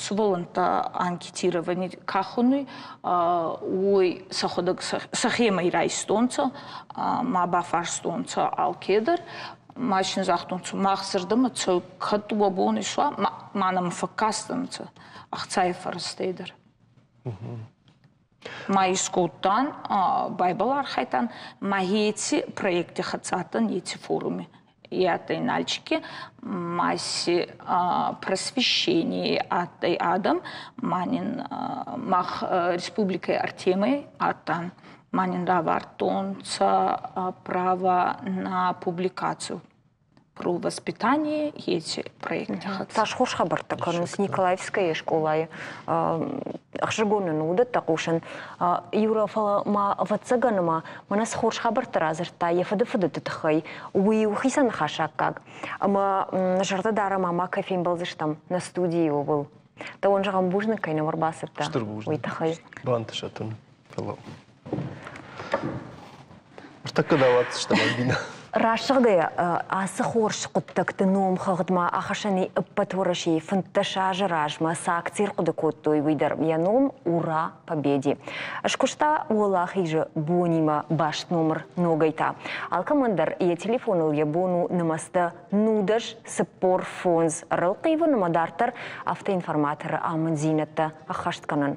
Сувӕллӕнттӕ анкетировани ка хунуй, уой сӕхуӕдӕг сӕхемӕ райстонцӕ, ма бафарстонцӕ алкедӕр. Ма син загътонцӕ, мах зӕрдӕмӕ цӕуй, кӕд уӕ бон исуа, ма нӕмӕ фӕккастӕнцӕ ӕхцай фӕрӕзтӕй дӕр. Ма искодтан, байбал архайдтан, ма еци проекти хӕццӕ адтан еци форуми. Е адтӕй Нальчики, ма си просвещение адтӕй адӕм, ма нин мах республикӕй ӕртемӕй адтан, ма нин равардтонцӕ право на публикацию про воспитание еци проекти хӕццӕ. Цас хорз хабӕрттӕ кӕнынц Николаевскӕйы скъолайы. Ӕхсызгон нын уыдӕттӕ хъусын. Юра, фӕлӕ ма ӕвӕццӕгӕн ма мӕнӕ цы хорз хабӕрттӕ радзырдта йӕ фыдыфыдыты тыххӕй, уый у хицӕн ныхасаккаг. Ӕмӕ зӕрдӕ дарӕм, ӕмӕ кӕй фембӕлдзыстӕм нӕ студийы ууыл. Дӕуӕн зӕгъӕм бузныг, кӕй нӕм ӕрбацыдтӕ. Стыр бузныг. Уый тыххӕй. Бантысӕт ын. Фӕлӕ ныртӕккӕ дӕ ауадздзыстӕм, Альбинӕ. Раст зӕгъгӕйӕ, ацы хорз хъуыддӕгты номхыгъдмӕ ахӕссӕн ӕппӕт Уӕрӕсейы 15 азы размӕ цы акци ӕрхъуыды кодтой, уый дӕр. Йӕ ном «Ура Победе». Скуыста Уӕлахизы бонимӕ баст номыр ногӕй та. Алкӕмӕн дӕр йӕ телефоныл йӕ бон у нымӕцтӕ 0 45 ӕрӕлхъивын ӕмӕ дарддӕр автоинформаторы амынддзинӕдтӕ ӕххӕст кӕнын.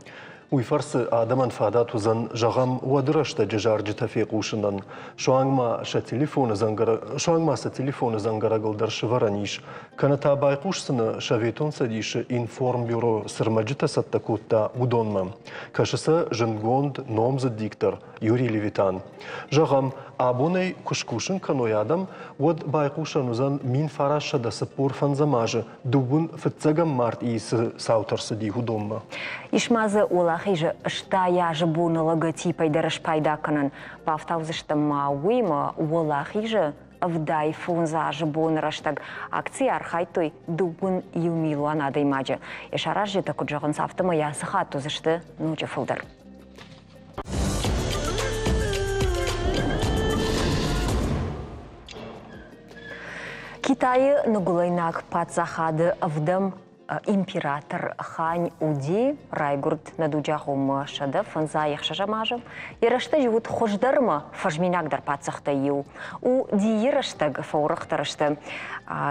Уый фӕрцы адӕмӕн фадат уыдзӕн, зӕгъӕм, уӕды рӕстӕджы зарджытӕ фехъусынӕн. Суанг ма сӕ телефоны дзӕнгӕрӕг, суанг ма сӕ телефоны дзӕнгӕрӕгыл дӕр сывӕрӕн ис. Кӕнӕ та байхъусдзынӕ Советон Цӕдисы информбюро цы рмӕджытӕ цӕттӕ кодта, уыдонмӕ. Кӕсы сӕ зындгонд, номдзыд диктор Юрий Левитан. Зӕгъӕм, абонӕй куы скусын кӕной адӕм, уӕд байхъусӕн уыдзӕн 1945 азы дыууын фыццӕгӕм мартъийы цы цаутӕ рцыди, уыдонмӕ. Ис ма дзы Уӕлахизы 80 азы боны логотипӕй дӕр спайда кӕнӕн. Бафтаудзыстӕм ма уыимӕ Уӕлахизы 75 азы боны рӕстӕг акцийы архайдтой 21 милуан адӕймаджы. Йӕ саразджытӕ куыд зӕгъынц, афтӕмӕй ацы хатт уыдзысты ноджы фылдӕр. Китайы ныгуылӕйнаг паддзахады ӕвдӕм император Хань Уди райгуырд нӕ дуджагъоммӕ 156 азы. Йӕ рӕстӕджы уыд хуыздӕрмӕ фӕзминагдӕр паддзӕхтӕй иу. У Дийы рӕстӕг фӕуырыхдӕр сты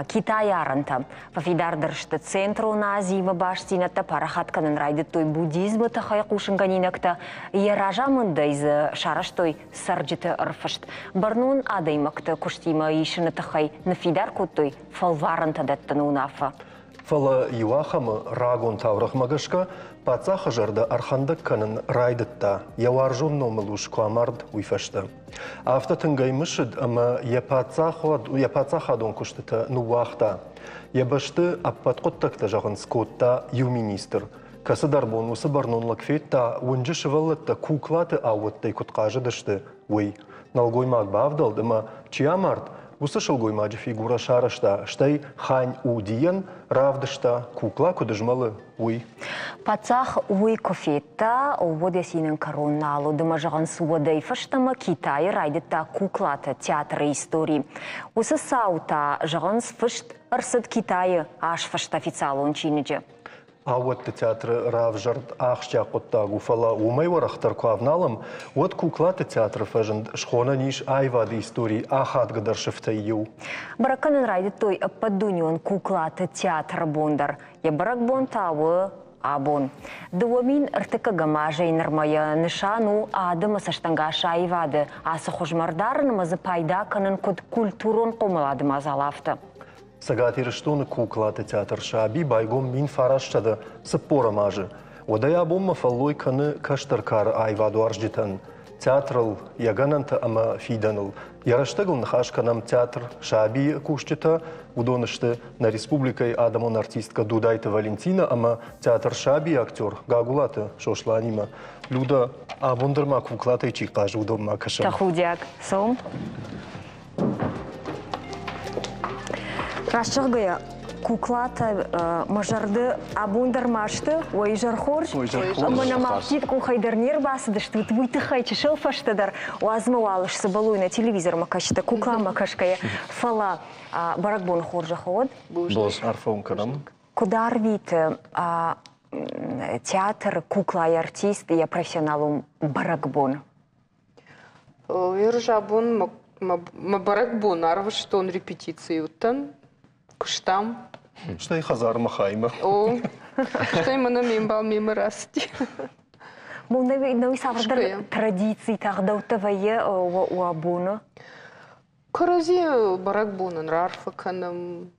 Китайы арӕнтӕ. Фӕфидардӕр сты Центрон Азиимӕ бастдзинӕдтӕ, парахат кӕнын райдыдтой буддизмы тыххӕй хъусынгӕнинӕгтӕ. Йӕ разамындӕй дзы сарӕзтой цӕрджыты ӕрфыст. Бӕрнон адӕймӕгты куыстимӕ исыны тыххӕй ныффидар кодтой фӕлварӕнтӕ дӕттыны уынаффӕ. Фӕлӕ иуахӕмы рагон таурӕгъмӕ гӕсгӕ паддзахы зӕрдӕ ӕрхӕндӕг кӕнын райдыдта, йӕ уарзон номыл ус куы амард, уый фӕстӕ. Афтӕ тынг ӕй мысыд, ӕмӕ йӕ паддзахадон куыстытӕ ныууагъта. Йӕ бӕсты ӕппӕт хъуыддӕгтӕ, зӕгъынц, кодта иу министр. Кӕцыдӕр бон уыцы бӕрнон лӕг федта, уынджы сывӕллӕттӕ куклаты аууӕттӕй куыд хъазыдысты, уый. Нӕлгоймаг бавдӕлд ӕмӕ, чи амард, уыцы сылгоймаджы фигурӕ сарӕзта, стӕй Хань Удийӕн равдыста, кукла куыд змӕлы, уый. Паддзах уый куы федта, уӕд йӕ цинӕн кӕрон нал уыд ӕмӕ зӕгъынц, уӕдӕй фӕстӕмӕ Китайы райдыдта куклаты театры истори. Уыцы цау та, зӕгъынц, фыст ӕрцыд Китайы азфыст официалон чиныджы. Аууӕтты театры равзӕрд ахсджиаг хъуыддаг у, фӕлӕ уымӕй уӕрӕхдӕр куы авналӕм, уӕд куклаты театры фӕзынд схонӕн ис аивады историйы ахадгӕдӕр сыфтӕй иу. Бӕрӕг кӕнын райдыдтой ӕппӕтдунеон куклаты театры бон дӕр. Йӕ бӕрӕгбон та у абон. 2003 азӕй нырмӕ йӕ нысан у адӕмы цӕстӕнгас аивады ацы хуызмӕ ӕрдарын ӕмӕ дзы пайда кӕнын куыд культурон хъомылады мадзал, афтӕ. Цӕгат Ирыстоны куклаты театр «Саби» байгом 1940 азы. Уӕдӕй абонмӕ фӕллой кӕны кӕстӕр кары аивадуарзджытӕн. театрыл, йӕ гӕнӕнтӕ ӕмӕ фидӕныл. Йӕ рӕстӕгыл ныхас кӕнӕм театр «Саби-йы кусджытӕ. Уыдон сты нӕ республикӕйы адӕмон артисткӕ Дудайты Валентинӕ ӕмӕ театр «Саби-йы актер Гагуылаты Сосланимӕ. Люда, абон дӕр ма куклатӕй чи хъазы, уыдонмӕ кӕсӕм. Тӕхудиаг. Цом. Раст зӕгъгӕйӕ, куклатӕ мӕ зӕрды абон дӕр ма сты, уӕ изӕр хорз. Ӕмӕ нӕм афтид къухӕй дӕр не рбацыдыстут, уый тыххӕй чысыл фӕстӕдӕр уадзмӕ уал сцыбӕл уой нӕ телевизормӕ кӕсджытӕ, кукламӕ кӕсгӕйӕ. Фӕлӕ бӕрӕгбоны хорзӕх уӕд. Арфӕ уын кӕнӕм. Куыд арвиты театр куклайы артист йӕ профессионалон бӕрӕгбон? Ерыс абон мӕ бӕрӕгбон арвыстон репетицийы уыдтӕн, куыстам. Стӕй хӕдзармӕ хаймӕ. О, стӕй мӕнӕ ме мбал мемӕ рацыди. Науи цавӕрдӕр традицитӕ, ӕгъдӕуттӕ вӕййы уӕ боны? Кӕрӕдзи бӕрӕгбонӕн раарфӕ кӕнӕм,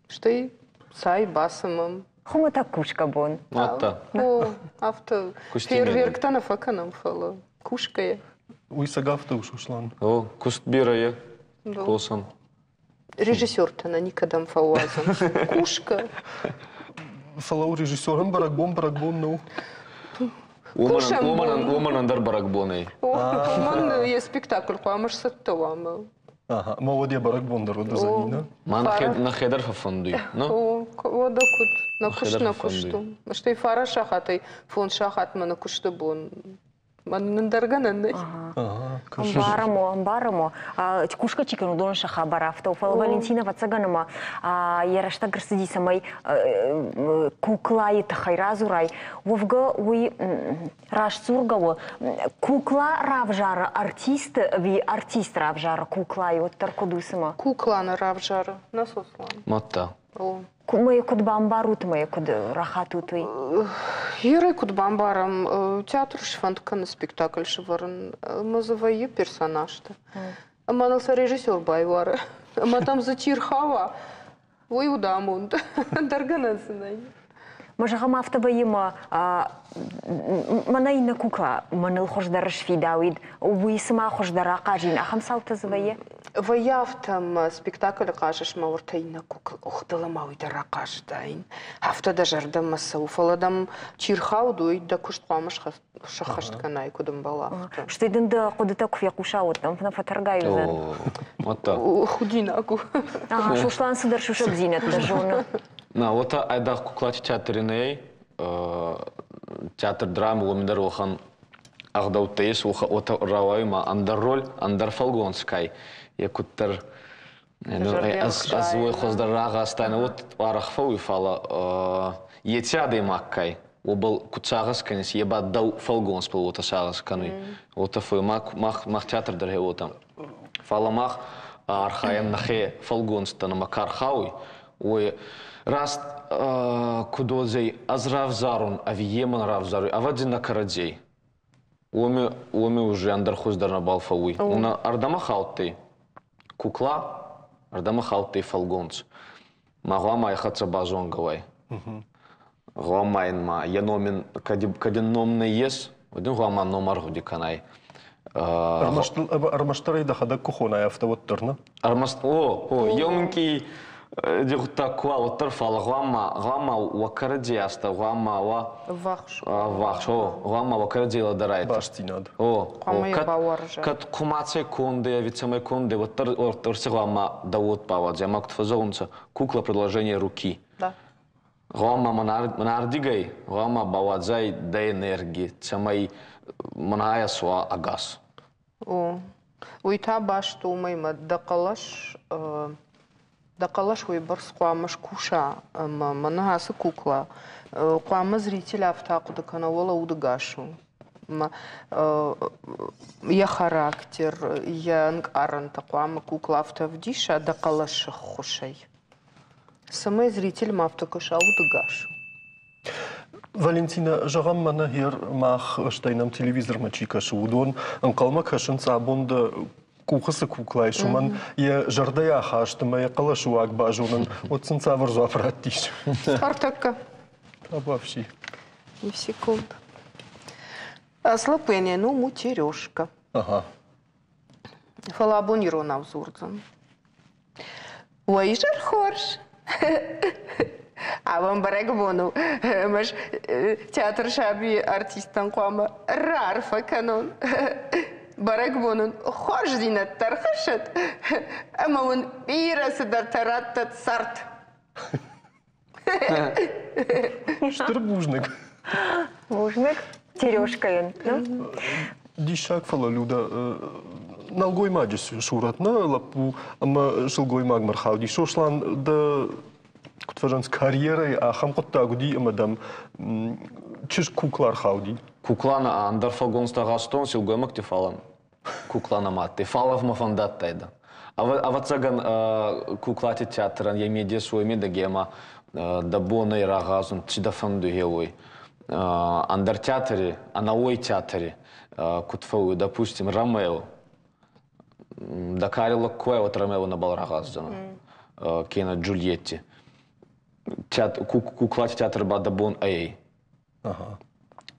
стӕй цай бацымӕм. Хуымӕтӕг кусгӕ бон. Мадта. О, афтӕ. Фейерверктӕ нӕ фӕкӕнӕм, фӕлӕ кусгӕйӕ. Уый цӕгӕфтӕ у, Сослан. О, куыст бирӕ е. Косӕн. Режиссертӕ нӕ никӕдӕм фӕуадзынц. Кусгӕ. Фӕлӕ у режиссерӕн бӕрӕгбон бӕрӕгбон нӕу. Уымӕн ӕндӕр бӕрӕгбонӕй. Уымӕн йе спектакль хъуамӕ сцӕттӕ уа ӕмӕ Ага, ма уӕд йӕ бӕрӕгбон дӕр уыдзӕни, нӕ? Ма нӕхе дӕр фӕфӕндуй, нӕ? О, уӕдӕ куыд? Нӕ куыст нӕ куыст у. Стӕй фараст сахатӕй фондз сахатмӕ нӕ куысты бон. Мӕн ӕндӕр гӕнӕн нӕй. Ӕмбарӕм о, ӕмбарӕм о. Кусгӕ чи кӕны, уыдонӕн сӕ хабар афтӕ у. Фӕлӕ Валентина, ӕвӕццӕгӕн, ӕмӕ йӕ рӕстӕг ӕрцыди, цӕмӕй куклайы тыххӕй радзурай. Уӕвгӕ уый Раст дзургӕ у, кукла равзары артисты ӕви артист равзары куклайы, уӕддӕр куыд у цымӕ? Кукла нӕ равзары, нӕ Сослан. Мадта. О. Мӕ куыд бамбарут, мӕ куыд рахатут уый? Ерӕй куыд бамбарӕм, театр сфӕнд кӕны спектакль сӕвӕрын, ӕмӕ дзы вӕййы персонажтӕ. Ӕмӕ ныл сӕ режиссер байуары. Ӕмӕ там дзы чи рхауа, Уый уыд амонд. Ӕндӕр гӕнӕн цы нӕй. Мӕ зӕгъӕм, афтӕ вӕййы мӕ мӕнӕ иннӕ кукла мӕныл хуыздӕр сфидауид, уый цыма хуыздӕр ахъазин, ахӕм цаутӕ дзы вӕййы? Вӕййы афтӕ, мӕ спектаклы хъазыс мӕ уӕртӕ иннӕ кукла, ох, дӕлӕ-ма уый дӕр ахъазыдаин. Афтӕ дӕ зӕрдӕмӕ цӕуы, фӕлӕ дӕм чи рхауд, уый дӕ куыст хъуамӕ сӕххӕст кӕнай, куыд ӕмбӕла, афтӕ. Стӕй дын дӕ хъуыдытӕ куы фехъуса, уӕд дӕм нӕ фӕтӕргай уыдзӕн? Мадта. Худинаг у. Ага, Сослан цыдӕр сусӕгдзинӕдтӕ зоны. На, уотӕ айдагъ куклати театри нӕй, театр драмы уоми дӕр уӕхӕн ӕгъдӕуттӕ ес, уотӕ рауайуй ма ӕндӕр роль, ӕндӕр фӕлгонц кай, е куддӕр ӕз уой хуӕздӕр рагъазтайнӕ, уӕд арӕх фӕууй, фалӕ еци адӕймаг кай, уобӕл куд сагъӕс кӕнис, е ба дӕу фӕлгонцбӕл уотӕ сагъӕс кӕнуй. Уотӕ фӕууй мах мах театр дӕр гье уотӕ. Фалӕ мах архайӕн нӕхе фӕлгонцтӕн ӕма ка рхауй, уой раст куд уодзӕй, ӕз равзарун ӕви е мӕн равзаруй, ӕвӕдзи нӕ кӕрӕдзей. Уоми, уоми уже ӕндӕр хуздӕр нӕбал фӕууй. Уна ӕрдӕмӕ хаудтӕй кукла, ӕрдӕмӕ хаудтӕй фӕлгонц. Ма гъуама ӕ хӕццӕ базонгӕ уай. Гъуама ин ма йӕ ном ин кӕд ин ном нӕййес, уӕд ин гъуама ном ӕргъуди кӕнай. Ӕрмӕстдӕр ӕй дӕхӕдӕг ку хонай, афтӕ уӕддӕр, нӕ? Ӕрмӕст, о, о, еу минкъий гъуддаг ку уа, уӕддӕр, фал гъуама, гъуама уӕ кӕрӕдзей астӕу гъуама уа Ӕввахс. Ӕввахс, о, гъуама уӕ кӕрӕдзей лӕдӕрайтӕ. Бастдзинад. О, о, кӕд, кӕд хъумацӕй кондӕй ӕви цӕмӕй кондӕй, уӕддӕр, уӕддӕр си гъуама дӕ уод бауадзӕ. Ӕма куд фӕззӕгъунцӕ, кукла предложение руки. Да. Гъуама мӕнӕрдигӕй гъуама бауадзай дӕ энерги, цӕмӕй мӕнӕ суа ӕгас. О, уый та баст у уымӕй, мӕ дӕ хъӕлӕс, дӕ хъӕлӕс уыйбӕрц хъуамӕ скуса, ӕмӕ мӕнӕ ацы кукла хъуамӕ зритель афтӕ ахъуыды кӕна, уӕлӕ удыгас у. Ӕмӕ йӕ характер, йӕ ӕнкъарӕнтӕ хъуамӕ кукла афтӕ ӕвдиса дӕ хъӕлӕсы ххуысӕй, цӕмӕй зритель ма афтӕ кӕса удыгас у. Валентина, зӕгъӕм, мӕнӕ гьер мах, стӕй нӕм телевизормӕ чи кӕсы, уыдон ӕнхъӕлмӕ кӕсынц абон дӕ къухы цы кукла ис, уымӕн йӕ зӕрдӕйы ахаст ӕмӕ йӕ хъӕлӕсы уаг базонын, уӕд сын цавӕр дзуапп раттис? Ӕртӕккӕ. Табуафси. Секунд. Ацы лӕппуйӕн йӕ ном у Терешка. Фӕлӕ абон иронау дзурдзӕн. Уӕ изӕр хорз! Абон бӕрӕгбон у, ӕмӕ театр сабийы артисттӕн хъуамӕ раарфӕ кӕнон. Бӕрӕгбон уын хорздзинӕдтӕ ӕрхӕссӕд ӕмӕ уын бирӕ цыдӕртӕ раттӕд цард. Стыр бузныг. Бузныг Терешкайӕн. Диссаг, фӕлӕ Люда, нӕлгоймаджы сурӕт нӕ лӕппу ӕмӕ сылгоймагмӕ рхауди. Сослан, дӕ куыд фӕзӕгъынц, карьерӕйы ахӕм хъуыддаг уыди ӕмӕ дӕм чызг кукла рхауди. Кукла нӕ ӕндӕр фӕлгонцтӕ гъазтон силгоймӕгти фалӕн. Кукла нӕ фал мӕ фӕндадтайдӕ. Ӕвӕццӕгӕн, куклати театрӕн йӕ медес уой медӕги ӕма дӕ бон ӕй рагъазун, ци дӕ фӕндуй, гъе уой. Ӕндӕр театри, ӕнӕуой театри, куд фӕууй, допустим, Ромео. Дӕ кари лӕг ку ӕй, уӕд Ромео нӕбал рагъаздзӕнӕ. Кенӕ Джульетти. Куклати театр ба дӕ бон ӕй.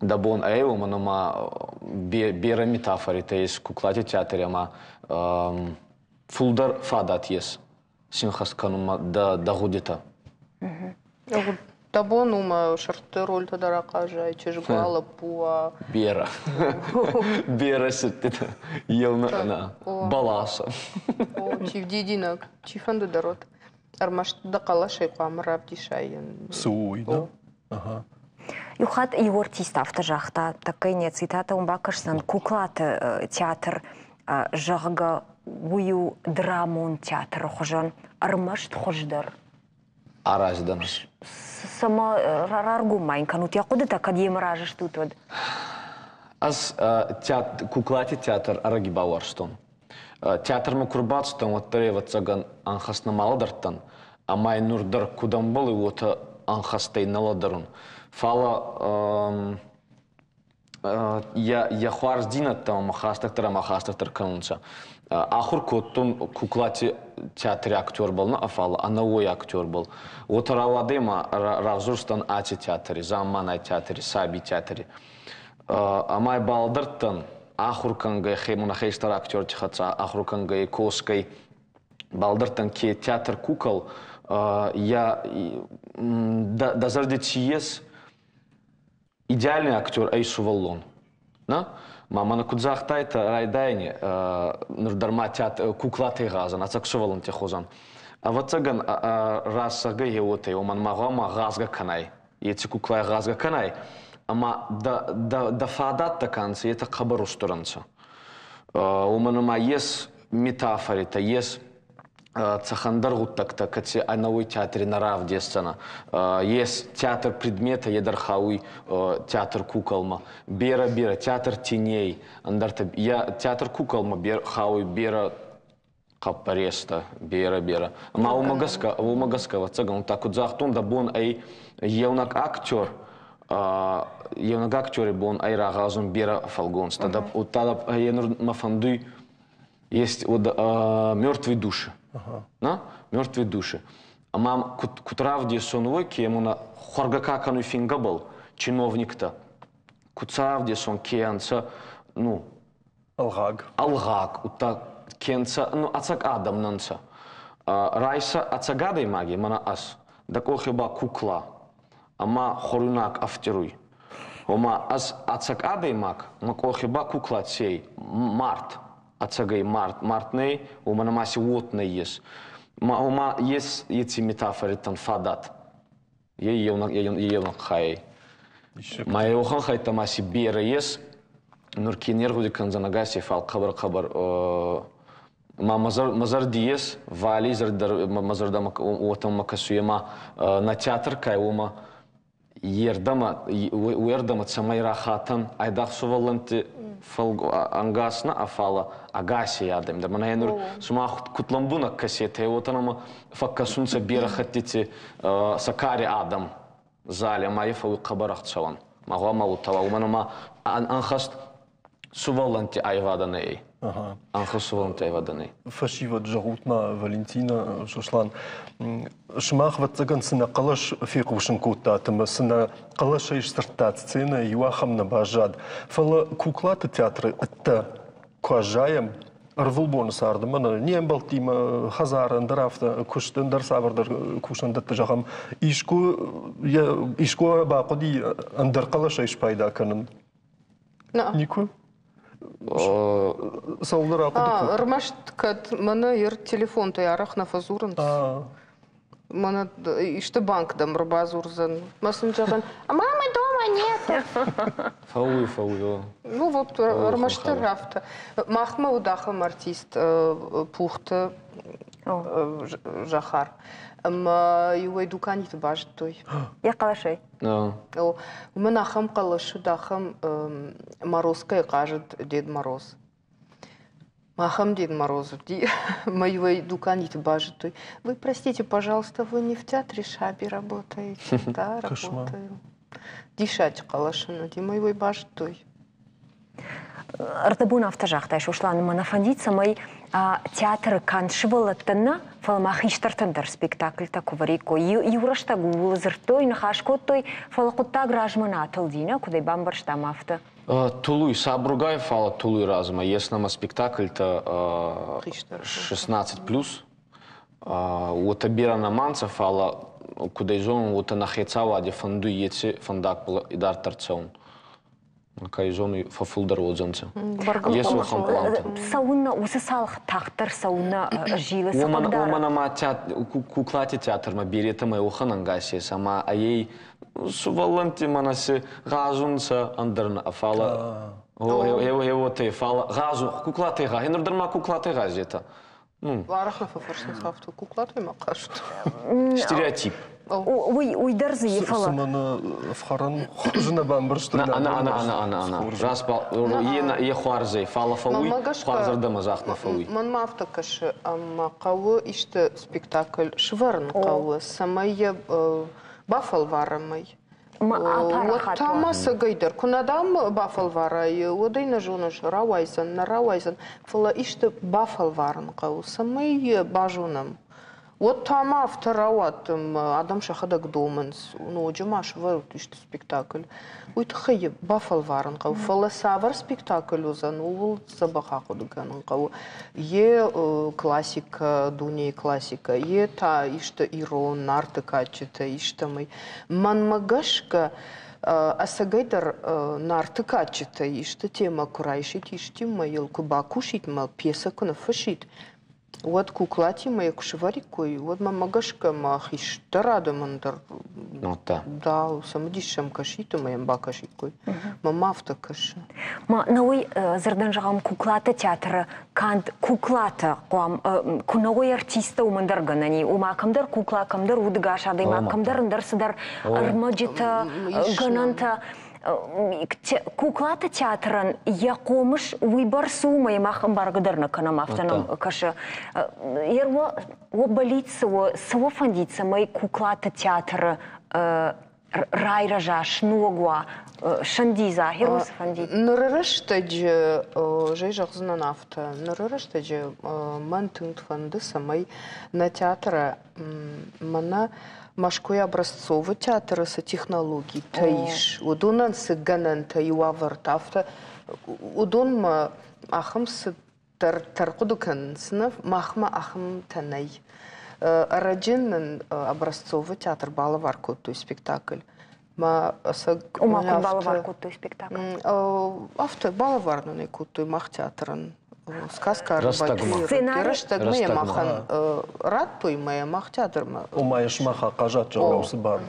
Дӕ бон ӕй, уомӕн ӕма берӕ метафоритӕ ес куклати театри ӕма фулдӕр фадат ес синхӕст кӕнунмӕ дӕ гъудитӕ. Дӕ бон у мӕ сырдты рольтӕ дӕр ахъазай, чызг уа, лӕппу уа. Берӕ. Берӕ сырдтытӕ. Еу нӕ бӕласӕ. Чи дидинӕг, чи фӕнды дӕр уӕд. Ӕрмӕст дӕ хъӕлӕсӕй хъуамӕ равдисай. Цы у уый, да? Иу хатт иу артист афтӕ загъта, тӕккӕ йын йӕ цитатӕ уым бакӕсдзӕн, куклаты театр, зӕгъгӕ, уый у драмон театры хуызӕн, ӕрмӕст хуыздӕр. Араздӕн. Цӕмӕ раргом ма йын кӕнут йӕ хъуыдытӕ, кӕд йемӕ разы стут, уӕд? Ӕз куклати театр ӕрӕги бауарзтон. Театрмӕ ку рбацудтӕн, уӕддӕр, ӕвӕццӕгӕн, ӕнхӕст нӕма лӕдӕрдтӕн, ӕма ин нур дӕр куд ӕмбӕлуй, уотӕ ӕнхӕстӕй нӕ лӕдӕрун. Фалӕ йӕ хуарздзийнӕдтӕ ӕма хӕстӕгдӕр ӕма хӕстӕгдӕр кӕнунцӕ. Ахур кодтон куклати театри актербӕл нӕ, фал ӕнӕуой актербӕл. Уотӕ рауадӕй ма равзурстан аци театри, замманай театри, сабий театри. Ӕма балӕдӕрдтӕн, ахур кӕнгӕй, хемуна хестӕр актерти хӕццӕ ахур кӕнгӕй, косгӕй, балӕдӕрдтӕн, ке театр кукол, я дӕ зӕрди ци ес, идеальный актер ӕй сувӕллон. На? Ма мӕнӕ куд загътайтӕ райдайӕни, нур дӕр ма театр куклатӕй гъазӕн, ӕцӕг сувӕллӕнтти хузӕн. Ӕвӕццӕгӕн, расагӕй еуотӕй, уомӕн ма гъӕуама гъазгӕ кӕнай. Еци куклай гъазгӕ кӕнай, ӕма дӕ фадӕттӕ ка нцӕ, етӕ хъӕбӕр устур ӕнцӕ. Уомӕн ӕма ес метафоритӕ, ес цӕхӕндӕр гъуддӕгтӕ, кӕци ӕнӕуи театри нӕ равдесдзӕнӕ. Ес театр предмета, е дӕр хауй театр куколмӕ. Берӕ-берӕ театр теней, ӕндӕртӕ. Театр куколмӕ хауй берӕ хъӕппӕрестӕ берӕ-берӕ. Ӕма уомӕ гӕсгӕ, ӕвӕццӕгӕн, та куд загътон, дӕ бон ӕй еунӕг актери бон ӕй рагъазун берӕ фӕлгонцтӕ. Удта е нур мӕ фӕндуй, есть вот мертвые души. На? Мертвые души. Ӕма куд равдесон уой, ке емуна хуӕргӕ ка кӕнуй фингӕбӕл, чиновниктӕ, куд сӕ равдесон, ке ӕнцӕ, ну, Ӕлгъаг. Ӕлгъаг, удта ке нцӕ, ну, ӕцӕг адӕм нӕ нцӕ. Райсӕ ӕцӕг адӕймаги, мӕнӕ ӕз, дӕ къохи ба кукла, ӕма хуӕруйнаг ӕфтируй. Ома ӕз ӕцӕг адӕймаг, мӕ къохи ба кукла ци мард, ӕцӕгӕй мард, мард нӕй, уомӕн ӕма си уод нӕййес. Ма ома ес еци метафоритӕн фадат. Е еунӕг хайӕй. Ма еуӕхӕн хӕйттӕ ма си берӕ ес, нур ке не ргъуди кӕндзӕн ӕгаси, фал хъӕбӕр-хъӕбӕр ма мӕ зӕрди ес, Валий зӕрдӕ мӕ зӕрдӕмӕ уотӕмӕ кӕсуй ӕма нӕ театр ка уомӕ ердӕмӕ уердӕмӕ цӕмӕй рахатӕн айдагъ сувӕллӕнтти ӕнгӕс нӕ, фалӕ ӕгасей адӕм дӕр. Мӕнӕ нур сумах куд лӕмбунӕг кӕсетӕ, уотӕ фӕккӕсунцӕ берӕ хӕттити сӕ кари адӕм зале, ӕма е фӕууй хъӕбӕр ӕхцӕуӕн. Ма гъуамӕ уотӕ уа, уомӕн ӕма ӕнхӕст сувӕллӕнтти аййевадӕ нӕ ӕй. Ӕнхус сувӕллӕнтти аййевадӕ нӕй. Фӕсивӕд, зӕгъут-ма, Валентина, Сослан, сымах, ӕвӕццӕгӕн, цы нӕ хъӕлӕс фехъусын кодтат ӕмӕ цы нӕ хъӕлӕсӕй сдзырдтат сценӕйы, иу ахӕм нӕ баззад. Фӕлӕ куклаты театры ӕддӕ куы аззайӕм, ӕрвылбоны царды мӕнӕ не мбӕлттимӕ хӕдзары ӕндӕр афтӕ куыст, ӕндӕр цавӕрдӕр кусӕндӕтты, зӕгъӕм, искуы искуы бахъуыди ӕндӕр хъӕлӕсӕй спайда кӕнын? Никуы? Цӕуылдӕр ахъуыды кодта? Ӕрмӕст кӕд мӕнӕ йыр телефонтӕй арӕх нӕ фӕдзурынц. Мӕнӕ исты банк дӕм ӕрбадзурдзӕн. Мӕ сын зӕгъын, мамы дома нет. Фӕуй, фӕуй, о. Ну вот, ӕрмӕстдӕр афтӕ. Махмӕ уыд ахӕм артист Пухты Захар. Ӕмӕ иуӕй дуканиты базыдтой. Йӕ хъӕлӕсӕй? Уымӕн ахӕм хъӕлӕс уыд, ахӕм Морозкӕйы хъазыд Дед Мороз. Ахӕм Дед Мороз уыди, мӕ иуӕй дуканиты базыдтой. Вы, простите, пожалуйста, вы не в театре Шаби работаете? Да, работаю. Диссаджы хъӕлӕс ын уыди, мӕ иуӕй базыдтой. Ӕрдӕбон афтӕ загътай, Сослан, мӕ нӕ фӕндид, цӕмӕй театры канд сывӕллӕттӕн нӕ, фӕлӕ ма хистӕртӕн дӕр спектакльтӕ куы вӕриккой. Иу рӕстӕг ууыл дзырдтой, ныхас кодтой, фӕлӕ хъуыддаг размӕ нӕ атылди, нӕ, куыд ӕй бамбӕрстам, афтӕ. Тулуй сабургай, фӕлӕ Тулуй размӕ ес нӕмӕ спектакльтӕ 16+. Уотӕ берӕ нӕма нцӕ, фӕлӕ куд ӕй зонун, уотӕ нӕ хецауади фӕндуй еци фӕндагбӕл идарддӕр цӕун. Кӕй зоны, фӕфылдӕр уодзӕнцӕ. Ес уӕхӕн пълантӕ. Цӕуыннӕ уыцы цалх тагъддӕр цӕуыннӕ зилы? Уомӕн, уомӕн ӕма куклати театрмӕ беретӕмӕ уӕхӕн ӕнгӕс ес, ӕма ӕй сувӕллӕнтти мӕнӕ си гъазунцӕ ӕндӕр нӕ, фалӕ уотӕ, фалӕ гъазун куклатӕй гъа, нур дӕр ма куклатӕй гъазетӕ. Ну, Арӕх нӕ фӕфӕрсынц афтӕ, куклатӕй ма хъазт. Стереотип. Уый, уый дӕр дзы и, фӕлӕ... Цымӕ нӕ ӕфхӕрӕн хуызы нӕ бамбӕрстой? На, ана, ана, ана, ана, ана. Распал, е хуарзӕй, фӕлӕ фӕуй, хуарзӕрдӕмӕ загъд нӕ фӕуй. Мӕнмӕ афтӕ кӕсы, ӕмӕ хъӕуы исты спектакль сывӕрын хъӕуы, цӕмӕй йӕ бафӕлварӕм ӕй. Уӕд та ма цӕгӕйдӕр, куы нӕ дам бафӕлварай, уӕд ӕй нӕ зоныс, рауайдзӕн, нӕ рауайдзӕн, фӕлӕ исты бафӕлварын хъӕуы, цӕмӕй йӕ базонӕм. Уӕд та ма афтӕ рауад, адӕм сӕхӕдӕг домынц, ноджы ма сывӕрут исты спектакль. Уый тыххӕй йӕ бафӕлварын хъӕуы, фӕлӕ цавӕр спектакль уыдзӕн, ууыл дзӕбӕх ахъуыды кӕнын хъӕуы. Йе классикӕ, дунейы классикӕ, йе та исты ирон, нарты кадджытӕ, истӕмӕй. Мӕнмӕ гӕсгӕ, ӕцӕгӕйдӕр Нарты кадджытӕй исты темӕ куы райсид, истимӕ йыл куы бакусид мӕ пьесӕ куы ныффыссид, уӕд куклатимӕ йӕ куы сывӕриккой, уӕд мӕнмӕ гӕсгӕ мӕ хистӕр адӕмӕн дӕр да, цымыдис сӕм кӕсид ӕмӕ йӕм бакӕсиккой. Мӕнмӕ афтӕ кӕсы. Ма науӕй дзырдӕн зӕгъӕм, куклаты театры канд куклатӕ хъуам куы нӕ уой артисттӕ, уымӕн дӕр гӕнӕн и. Ома кӕмдӕр кукла, кӕмдӕр удыгас адӕймаг, кӕмдӕр ӕндӕр цыдӕр ӕрмӕджытӕ, гӕнӕнтӕ. Куклаты театрӕн йӕ хъомыс уыйбӕрц у, ӕмӕ йӕ мах ӕмбаргӕ дӕр нӕ кӕнӕм, афтӕ нӕм кӕсы. Уӕ бӕллиц цы у, цы уӕ фӕндид, цӕмӕй куклаты театры райрӕза, сног уа, сӕндидза, херо цы фӕндид? Ныры рӕстӕджы, зӕй зӕгъдзынӕн афтӕ, ныры рӕстӕджы мӕн тынг фӕнды, цӕмӕй нӕ театры мӕнӕ Мӕскуыйы Образцовы театры цы технологитӕ ис, уыдонӕн цы гӕнӕнтӕ и уавӕртӕ, афтӕ уыдонмӕ ахӕм цы тӕрхъуыды кӕнынц, нӕ махмӕ ахӕмтӕ нӕй. Ӕрӕджы нын Образцовы театр балӕвар кодтой спектакль. Ма ӕцӕг Ома куыд балӕвар кодтой спектакль? Афтӕ балӕвар нын ӕй кодтой мах театрӕн. Сказка Рӕстӕгмӕ. Рӕстӕгмӕ йӕ махӕн радтой, мӕ йӕ мах театрмӕ. Ома йӕ сымах ахъазат, зӕгъгӕ, уыцы бар.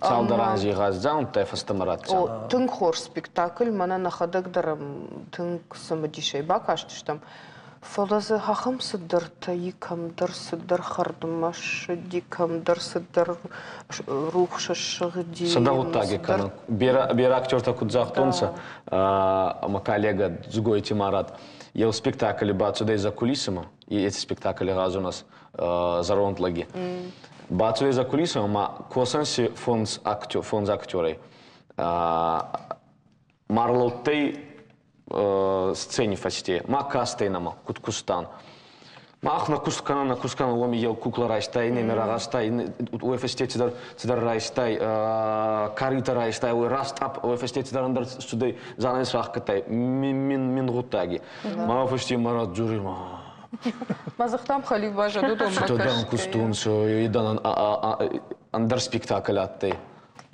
Цалдӕр анзи гъаздзаунтӕй фӕстӕмӕ ратдзӕн. Тынг хорз спектакль, мӕнӕ нӕхӕдӕг дӕр тынг цымыдисӕй бакастыстӕм. Фӕлӕ дзы ахӕм цыдӕртӕ и, кӕмдӕр цыдӕр хӕрдмӕ ссыди, кӕмдӕр цыдӕр рухс ссыгъди. Цыдӕр гъуддаги кӕнун. Берӕ, берӕ актертӕ куд загътонцӕ, мӕ коллега Дзугойти Марат, еу спектакли бацудӕй за кулисӕмӕ, еци спектакли гъазунас зӕронд лӕги. Бацудӕй за кулисӕмӕ ма косӕн си фондз, актер, фондз актерӕй. Марлоттӕй сцени фӕсте. Ма кастӕй нӕмӕ, куд кустан. Мах нӕ куст кӕнӕн, нӕ куст кӕнӕн, уоми еу кукла райстай, иннемӕ рагъазтай, уой фӕсте цидӕр, цидӕр райстай, каритӕ райстай, уой растъӕп, уой фӕсте цидӕр ӕндӕр цудӕй, занӕс рахкӕдтай, мин, мин, мин гъуддаги. Ма фӕсте ма радзури, ма. Ма дзыхтам хӕлиу баззад уыдонмӕ Тӕдӕн кустунцӕ, еданӕн ӕндӕр спектакль адтӕй.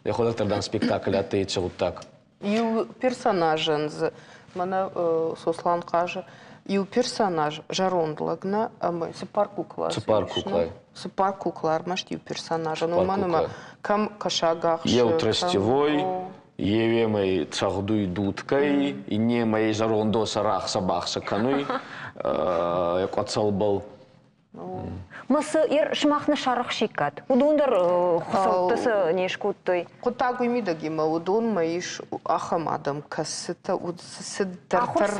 Йӕхуӕдӕг дӕр дан спектакль адтӕй еци гъуддаг. Иу персонажӕн дзы, мӕнӕ Сослан хъазы, иу персонаж зӕронд лӕг нӕ ӕмӕ цыппар кукла. Цыппар куклай. Цыппар кукла ӕрмӕст иу персонажӕн, уымӕн ӕмӕ кӕм кӕсаг ахсы. Еу тростевой, еуемӕй цӕгъдуй дудкӕй, иннемӕй зӕронд уосӕ рахсӕ-бахсӕ кӕнуй къуӕцӕлбӕл. Ма цы сымах нӕ сарӕхсиккат? Уыдон дӕр хуыцӕуттӕ цы не скодтой? Хъуыддаг уый мидӕг и, мӕ уыдонмӕ ис ахӕм адӕм, кӕцытӕ цыдӕрдӕр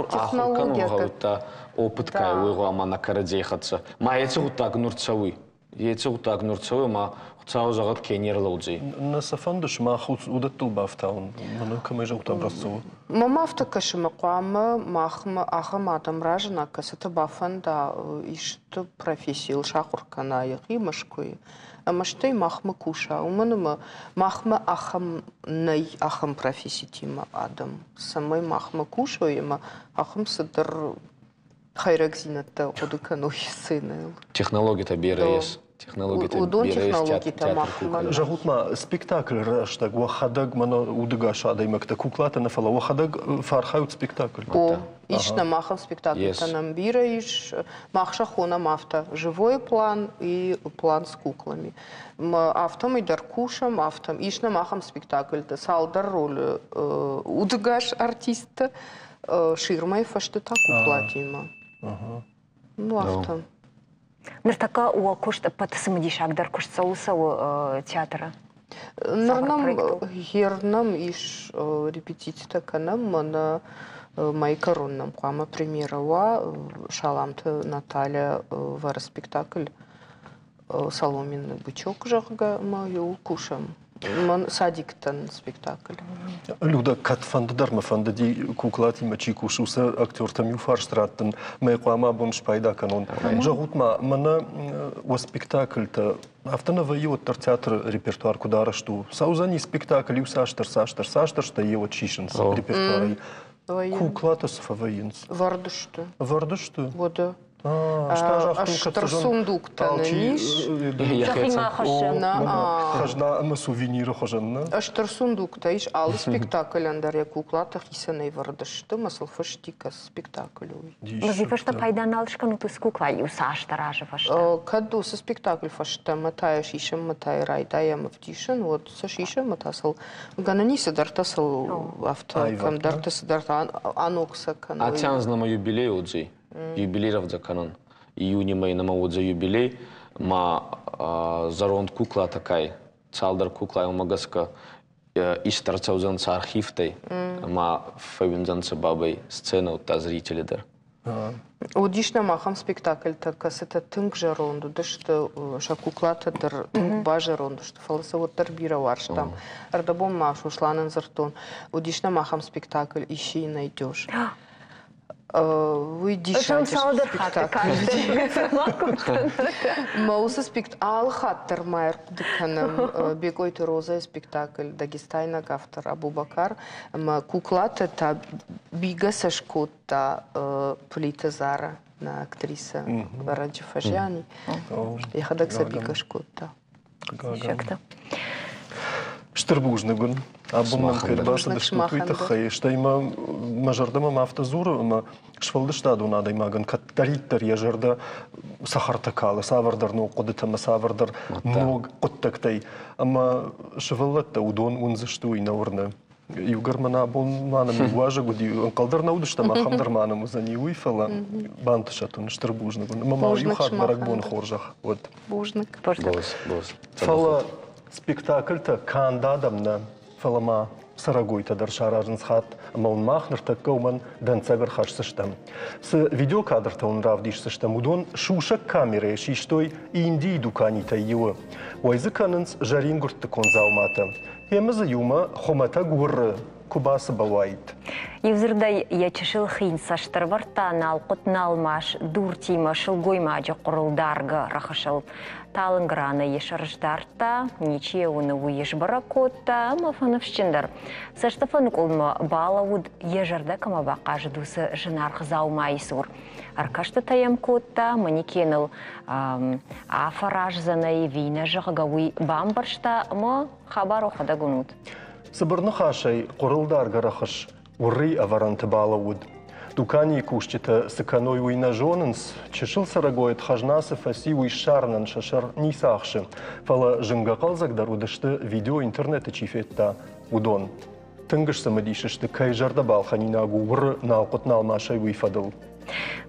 технологиятӕ. Опыт кӕй уый хъуамӕ нӕ кӕрӕдзей хӕццӕ. Ма еци гъуддаг нур цӕуй. Еци гъуддаг нур цӕуй ӕма Хуцау зӕгъӕд, ке не рлӕудзӕй. Нӕ сӕ фӕнды сымах уыдӕттыл бафтауын? Мӕнӕ кӕмӕй зӕгъут, рацӕуы? Мӕм афтӕ кӕсы, мӕ хъуамӕ махмӕ ахӕм адӕм разына, кӕцыты бафӕнда исты профессийыл сахуыр кӕна йӕхи Мӕскуыйы ӕмӕ стӕй махмӕ куса. Уымӕн ӕмӕ махмӕ ахӕм нӕй ахӕм професситимӕ адӕм, цӕмӕй махмӕ кусой ӕмӕ ахӕм цыдӕр хӕйрӕгдзинӕдтӕ хъуыды кӕной сценӕйыл. Технологитӕ бирӕ ес. Технологитӕ Уыдон технологитӕ махмӕ. Зӕгъут-ма, спектаклы рӕстӕг уӕхӕдӕг мӕнӕ удыгас адӕймӕгтӕ куклатӕ нӕ, фӕлӕ уӕхӕдӕг фӕархайут спектакль? О, ис нӕм ахӕм спектакльтӕ нӕм бирӕ ис. Мах сӕ хонӕм афтӕ живой план и план с куклами. Афтӕмӕй дӕр кусӕм, афтӕ ис нӕм ахӕм спектакльтӕ, цалдӕр ролы удыгас артисттӕ, ширмӕйы фӕстӕ та куклатимӕ. Ну, афтӕ. Ныртӕккӕ уӕ куыст ӕппӕт цымыдисагдӕр куыст цӕуыл цӕуы театры? Ныр нӕм гер нӕм ис репетицитӕ кӕнӕм, мӕнӕ мӕйы кӕрон нӕм хъуамӕ премьерӕ уа Саламты Наталья вӕры спектакль Соломенный бычок, зӕгъгӕ, ӕмӕ иуыл кусӕм. Мӕн садиктӕн спектакль. Люда, кӕдфӕнды дӕр мӕ фӕндыди куклатимӕ чи кусы, уыцы актертӕм иу фарст раттын, мӕ хъуамӕ абон спайда кӕнон. Зӕгъут-ма, мӕнӕ уӕ спектакльтӕ афтӕ нӕ вӕййы, уӕддӕр театры репертуар куыд арӕзт у? Цӕудзӕни спектакль иу цасдӕр, цасдӕр, цасдӕр, стӕй йӕ уӕд сисынц репертуарӕй. Куклатӕ цы фӕвӕййынц? Вӕрд сты. Вӕрд сты? Уӕдӕ. Стыр сундуктӕ нын ис. Хӕзна ӕмӕ сувениры хуызӕн, нӕ? Стыр сундуктӕ ис. Алы спектаклӕн дӕр йӕ куклатӕ хицӕнӕй вӕрд сты, ӕмӕ сыл фыст икӕс спектакль уый. Уый фӕстӕ пайда нал скӕнут уыцы кукла иу цасдӕр азы фӕстӕ? Кӕд уыцы спектакль фӕстӕмӕ та сисынмӕ та райдайӕм ӕвдисын, уӕд сӕ сисынмӕ та сыл гӕнӕн и цыдӕртӕ сыл афтӕ кӕмдӕрты цыдӕртӕ аног сӕ кӕной. Аци анз нӕмӕ юбилей уодзӕй. Юбилей рӕвдзӕ кӕнӕн. Июни мӕй нӕмӕ уодзӕй юбилей, ма зӕронд куклатӕ кай, цалдӕр куклай уомӕ гӕсгӕ ист ӕрцӕудзӕнцӕ архивтӕй ӕма фӕууиндзӕнцӕ бабӕй сценӕ удта зрители дӕр. Уыдис нӕм ахӕм спектакльтӕ, кӕцытӕ тынг зӕронд уыдысты, сӕ куклатӕ дӕр тынг базӕронд сты, фӕлӕ сӕ уӕддӕр бирӕ уарзтам. Ӕрдӕбон ма Сосланӕн дзырдтон, уыдис нӕм ахӕм спектакль «Ищи и найдешь». Уый диссаджы спектакль. Мӕ уыцы спектакль алы хатт дӕр ма ӕрхъуыды кӕнӕм Бекъойты Розӕйы спектакль дагестайнаг автор Абубакар ӕмӕ куклатӕ та бигӕ сӕ скодта Плиты Зара, нӕ актрисӕ ӕрӕджы фӕзиан. Йӕхӕдӕг сӕ бигӕ скодта. Диссӕгтӕ. Стыр бузныг уын, абон мӕм кӕй ӕрбацыдыстут, уый тыххӕй. Стӕй мӕ мӕ зӕрдӕмӕ ма афтӕ дзуры, ӕмӕ сфӕлдыстадон адӕймагӕн кӕддӕриддӕр йӕ зӕрдӕ цӕхӕртӕ калы цавӕрдӕр ног хъуыдытӕ ӕмӕ цавӕрдӕр ног хъуыддӕгтӕй. Ӕмӕ сывӕллӕттӕ уыдон уындзысты, уый нӕ уырны. Иугӕр мӕн абон ма нӕм уазӕг уыди, ӕнхъӕл дӕр нӕ уыдыстӕм, ахӕм дӕр ма нӕм уыдзӕни уый, фӕлӕ бантысӕт уын, стыр бузныг уын. Ӕмӕ ма иу хатт бӕрӕгбоны хорзӕх уӕд. Бузныг. Фӕлӕ спектакльтӕ канд адӕм нӕ, фӕлӕ ма цӕрӕгойтӕ дӕр саразынц хатт, ӕмӕ уын мах ныртӕккӕ уымӕн дӕнцӕг ӕрхӕсдзыстӕм. Цы видеокадртӕ уын равдисдзыстӕм, уыдон сусӕг камерӕйы систой Индийы дуканитӕй иуы. Уӕй дзы кӕнынц зӕрингуырдты конд дзауматӕ. Йемӕ дзы иумӕ хуымӕтӕг уыры куы бацыбӕл уаид. Иудзырдӕй, йӕ чысыл хин цӕст ӕрӕвӕрдта налхъуыт-налмас дуртимӕ сылгоймаджы хъуырыл даргӕ рӕхысыл. Талынг раны йӕ сӕр сдардта, ничи йӕ уыны, уый сбӕрӕг кодта ӕмӕ фӕныфсджындӕр. Цӕстыфӕныкъуылдмӕ балӕууыд, йӕ зӕрдӕ кӕмӕ бахъазыд, уыцы зынаргъ дзаумайы цур. Ӕркӕстытӕ йӕм кодта, манекеныл афӕраздзӕн ӕй ӕви нӕ, зӕгъгӕ, уый бамбӕрста ӕмӕ хабар уӕхӕдӕг уынут. Цыбыр ныхасӕй хъуырылдаргӕ рӕхыс уыррый ӕвӕрӕнты балӕууыд. Дуканийы кусджытӕ цы кӕной, уый нӕ зонынц. Чысыл цӕрӕгойы хӕзна цы фӕци, уый ссарынӕн сӕ сӕр ницы ахсы. Фӕлӕ зынгӕ хъӕлдзӕгдӕр уыдысты, видео интернеты чи федта, уыдон. Тынг сцымыдис сты, кӕй зӕрдӕ балхӕнинаг у уыры налхъуыт-налмасӕй, уый фӕдыл.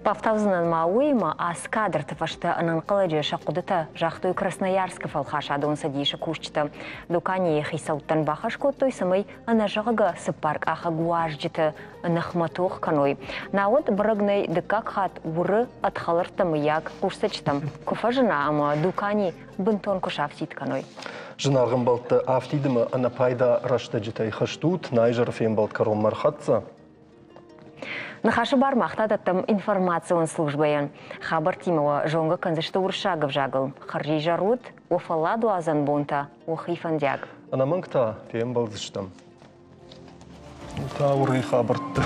Бафтаудзынӕн ма уыимӕ, ацы кадрты фӕстӕ ӕнӕнхъӕлӕджы сӕ хъуыдытӕ загътой Красноярскы фӕлхасадон цӕдисы кусджытӕ. Дуканийы хицӕуттӕн бахӕс кодтой, цӕмӕй ӕнӕзӕгъгӕ цыппаркъахӕг уазджыты ныхмӕ тох кӕной. Науӕд бӕрӕг нӕй, дыккаг хатт уыры ӕдхӕлӕрттӕ мыййаг хъусцӕджытӕм куы фӕзына ӕмӕ дукани бынтон куы сафтид кӕной. Зынаргъ ӕмбӕлттӕ, афтидымӕ ӕнӕпайда рӕстӕджытӕй хызт ут, нӕ изӕры фембӕлд кӕронмӕ ӕрхӕццӕ. Ныхасы бар мах та дӕттӕм информацион службӕйӕн. Хабӕрттимӕ уӕ зонгӕ кӕндзысты уырыссаг ӕвзагыл. Хӕрзизӕр ут, уӕ фӕлладуадзӕн бонтӕ, уӕхи фӕндиаг. Ӕнӕмӕнг та фембӕлдзыстӕм. Та уырый хабӕртты.